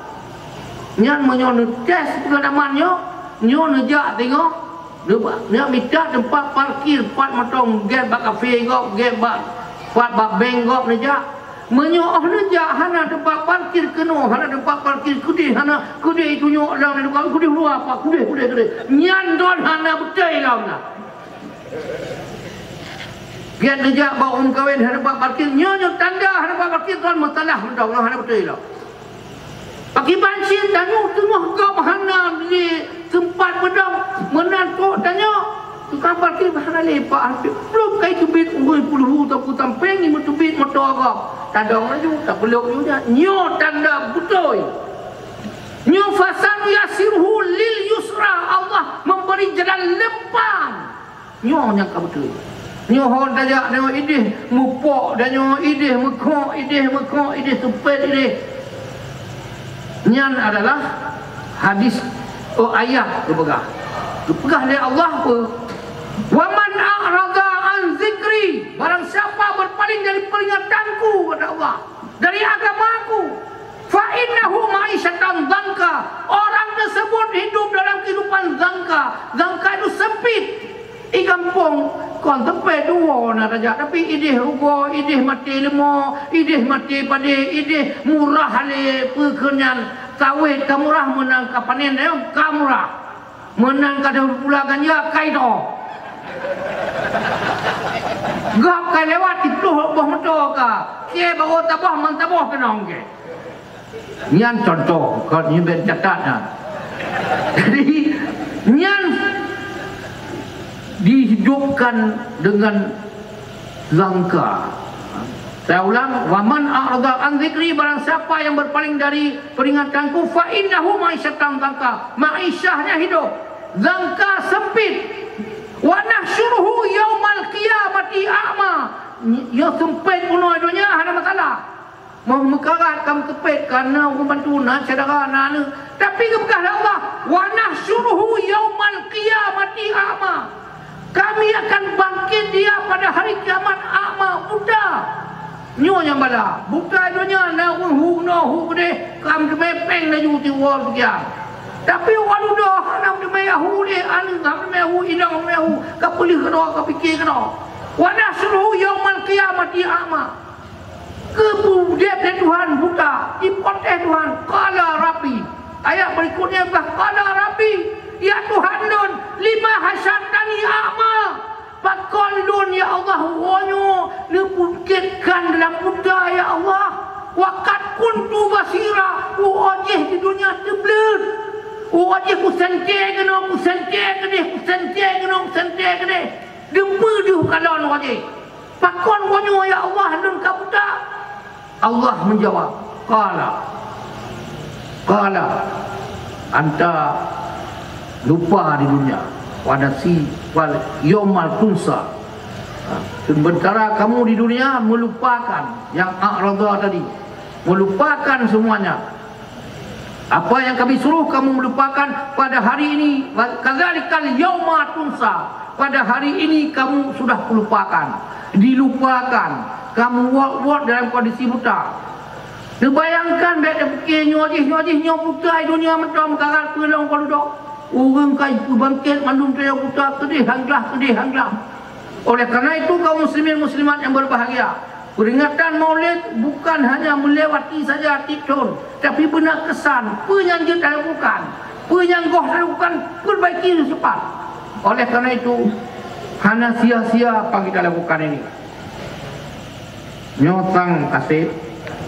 Nyan meunyoe neutés pengalaman nyoe, nyoe neujak teungoh, neuba-, neuk mita teumpat parkir, pat mantong gét bak kafe gob, gét bak, pat bak bank gob neujak. Meunyoe óh neujak hana teumpat parkir keunoe, hana teumpat parkir keudeh, hana keudeh itunyok lam, keudeh luwa, pat keudeh, keudeh, keudeh. Nyan don hana beutôi lom na. Gét neujak bak ureuëng kawen hana bak parkir, nyoe nyoe tanda hana bak parkir kon meusalah mantong, hana beutôi lom. Pakriban cit tanyoe teungoh gob hana lé teumpat beudong, meunan trok tanyoe tukang parkir hana lé, pak hampir plup kai teubiet ureuëng puluh atawa sampéng nyang meuteubiet moto gob. Tadong laju, tapeulok laju nyan. Nyoe tanda beutôi. Nyoe fasanuyassiruhu lil yusra, Allah memberi jalan lempang. Nyoe nyang ka beutôi. Nyoe hon tajak nyoe ideh meupok, dan nyoe ideh meukok, ideh meukok, ideh seupet ideh. Nyan adalah hadis, oh, ayat geupeugah. Geupeugah lé Allah peue? "Wa man a'rada an zikri," barang siapa berpaling dari peringatanku, kata Allah, dari agamaku, "fa innahu ma'isyatan dhanka," orang tersebut hidup dalam kehidupan dhanka. Dhanka itu sempit. I gampông kon teumpat dua na raja, tapi ideh rugoe, ideh maté leumo, ideh maté padé, ideh murah lé peue kheun nyan, sawét ka murah, meunan ka panen ayam ka murah, meunan ka deuh pula ganja kai to. Gab kai lewat, ipluh boh moto ka, kée baroe taboh, man taboh keunong kée. Nyan contoh, kon nyan ben catat nyan. Jadi, nyan dihidupkan dengan langka. Saya ulang, "Wa man a'rada an zikri," barang siapa yang berpaling dari peringatanku, "fa innahu ma'isyatan dhanka," ma'isyahnya hidup dhanka, sempit. "Wa nahsyuruhu yaumal qiyamati a'ma," ya sempit bunoe donya hana masalah. Meuh meukarat ka meuteupet, ka na ureuëng bantu, na syedara, na aneuëk. Tapi geupeugah lé Allah, "Wa nahsyuruhu yaumal qiyamati a'ma." Kami akan bangkit dia pada hari kiamat a'ma, buta. Nyoe nyang bala, buta donya, na ureuëng hu noe hu keudeh, ka meuteumé péng laju tiwoe pikian. Tapi ureuëng dudoe hana meuteumé hu deh, aneuëk hana meuteumé hu, inong hana meuteumé hu, ka peuleueh keudroe, ka piké keudroe. "Wa nahsyuruhu yaumal qiyamati a'ma." Geupeudeb lé Tuhan buta, jiprotes Tuhan, "Qala Rabbi." Ayat berikutnya bah, "Qala Rabbi, ya Tuhan lôn, lima hasyartani a'ma?" Pakon lôn, ya Allah, uroe nyoe neupeugét kan dalam buta, ya Allah? "Wa qad kuntu basira," uroe jih di dunia teubleuet. Uroe jih kuseuntée keunoe, kuseuntée keudeh, kuseuntée keunoe, kuseuntée keudeh. Deuh peue deuh kalon uroe jih. Pakon uroe nyoe, ya Allah, lôn ka buta? Allah menjawab, "Qala, qala, anta lupa di dunia, wa nasi wal yaumal tunsa." Ha, sementara kamu di dunia melupakan yang a'rada tadi, melupakan semuanya. Apa yang kami suruh kamu melupakan pada hari ini, wa kadzalikal yauma tunsa. Pada hari ini kamu sudah terlupakan, dilupakan, kamu wot-wot dalam kondisi buta. Neubayangkan, bék tapike nyoe jih, nyoe jih, nyoe buta di dunia mantong, meukarat peulong kalu dok. Ureuëng ka peubangkét mandum teuh buta, keudeh han glah, keudeh han glah. Oleh karena itu, kaum muslimin muslimat yang berbahagia, peringatan Maulid bukan hanya melewati saja tiap tahun, tapi beuna kesan, peue nyang jeuet talakukan, peue nyang goh talakukan, perbaiki seupat. Oleh karena itu, hana sia-sia apa kita lakukan ini. Nyoe sang kaseb,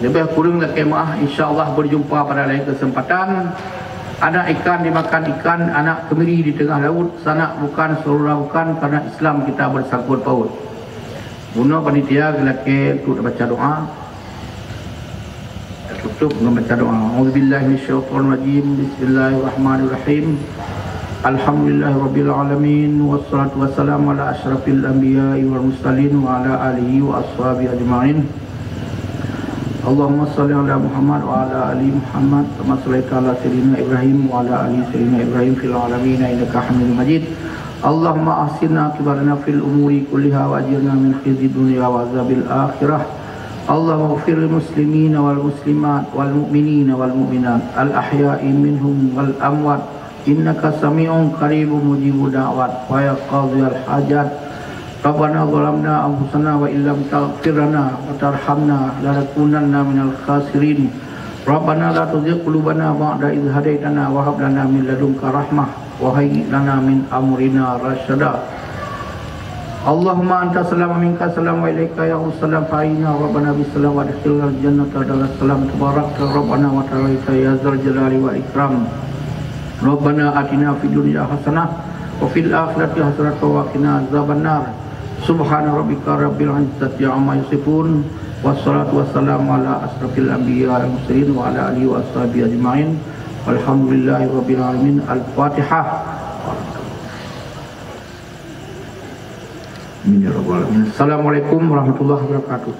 leubeh kureueng lakée meuáh, insya Allah berjumpa pada lain kesempatan. Anak ikan dimakan ikan, anak kemiri di tengah laut, sanak bukan, saudara bukan, karena Islam kita bersangkut paut. Bunoe panitia geulakée untuk baca doa. Tutup dengan baca doa. A'udzubillahi minasyaitonirrajim. Bismillahirrahmanirrahim. Alhamdulillahirabbil alamin, wassalatu wassalamu ala asyrafil anbiya'i wal mursalin wa ala alihi wa ashabihi ajma'in. Allahumma shalli ala Muhammad wa ala ali Muhammad kama shallaita ala sayyidina Ibrahim wa ala ali sayyidina Ibrahim fil alamin innaka Hamidum Majid. Allahumma ahsin aqibatana fil umuri kulliha wa ajirna min khizyid dunya wa azabil akhirah. Allahumma ighfir lil muslimina wal muslimat wal mu'minina wal mu'minat al ahya'i minhum wal amwat. Innaka sami'un qaribun mujibud da'wat, wa ya qadhiyal hajat. Rabbana zalamna anfusana wa illam taghfir lana wa tarhamna lanakunanna minal khasirin. Rabbana la tuzigh qulubana ba'da idh hadaitana wa hab lana min ladunka rahmah wa hayyi' lana min amrina rasyada. Allahumma anta salam wa minka salam wa ilaika ya'udu salam, fa hayyina rabbana bis salam wa adkhilnal jannata daras salam, tabarakta rabbana wa ta'alaita ya dzal jalali wal ikram. Rabbana atina fid dunya hasanah wa fil akhirati hasanah wa qina adzabannar. Subhana rabbika rabbil izzati amma yasifun. Wassalatu wassalamu ala asyrafil anbiya wal mursalin wa ala alihi wa ashabihi ajma'in. Walhamdulillahi rabbil alamin. Al-Fatihah. Amin ya rabbal alamin. Assalamualaikum warahmatullahi wabarakatuh.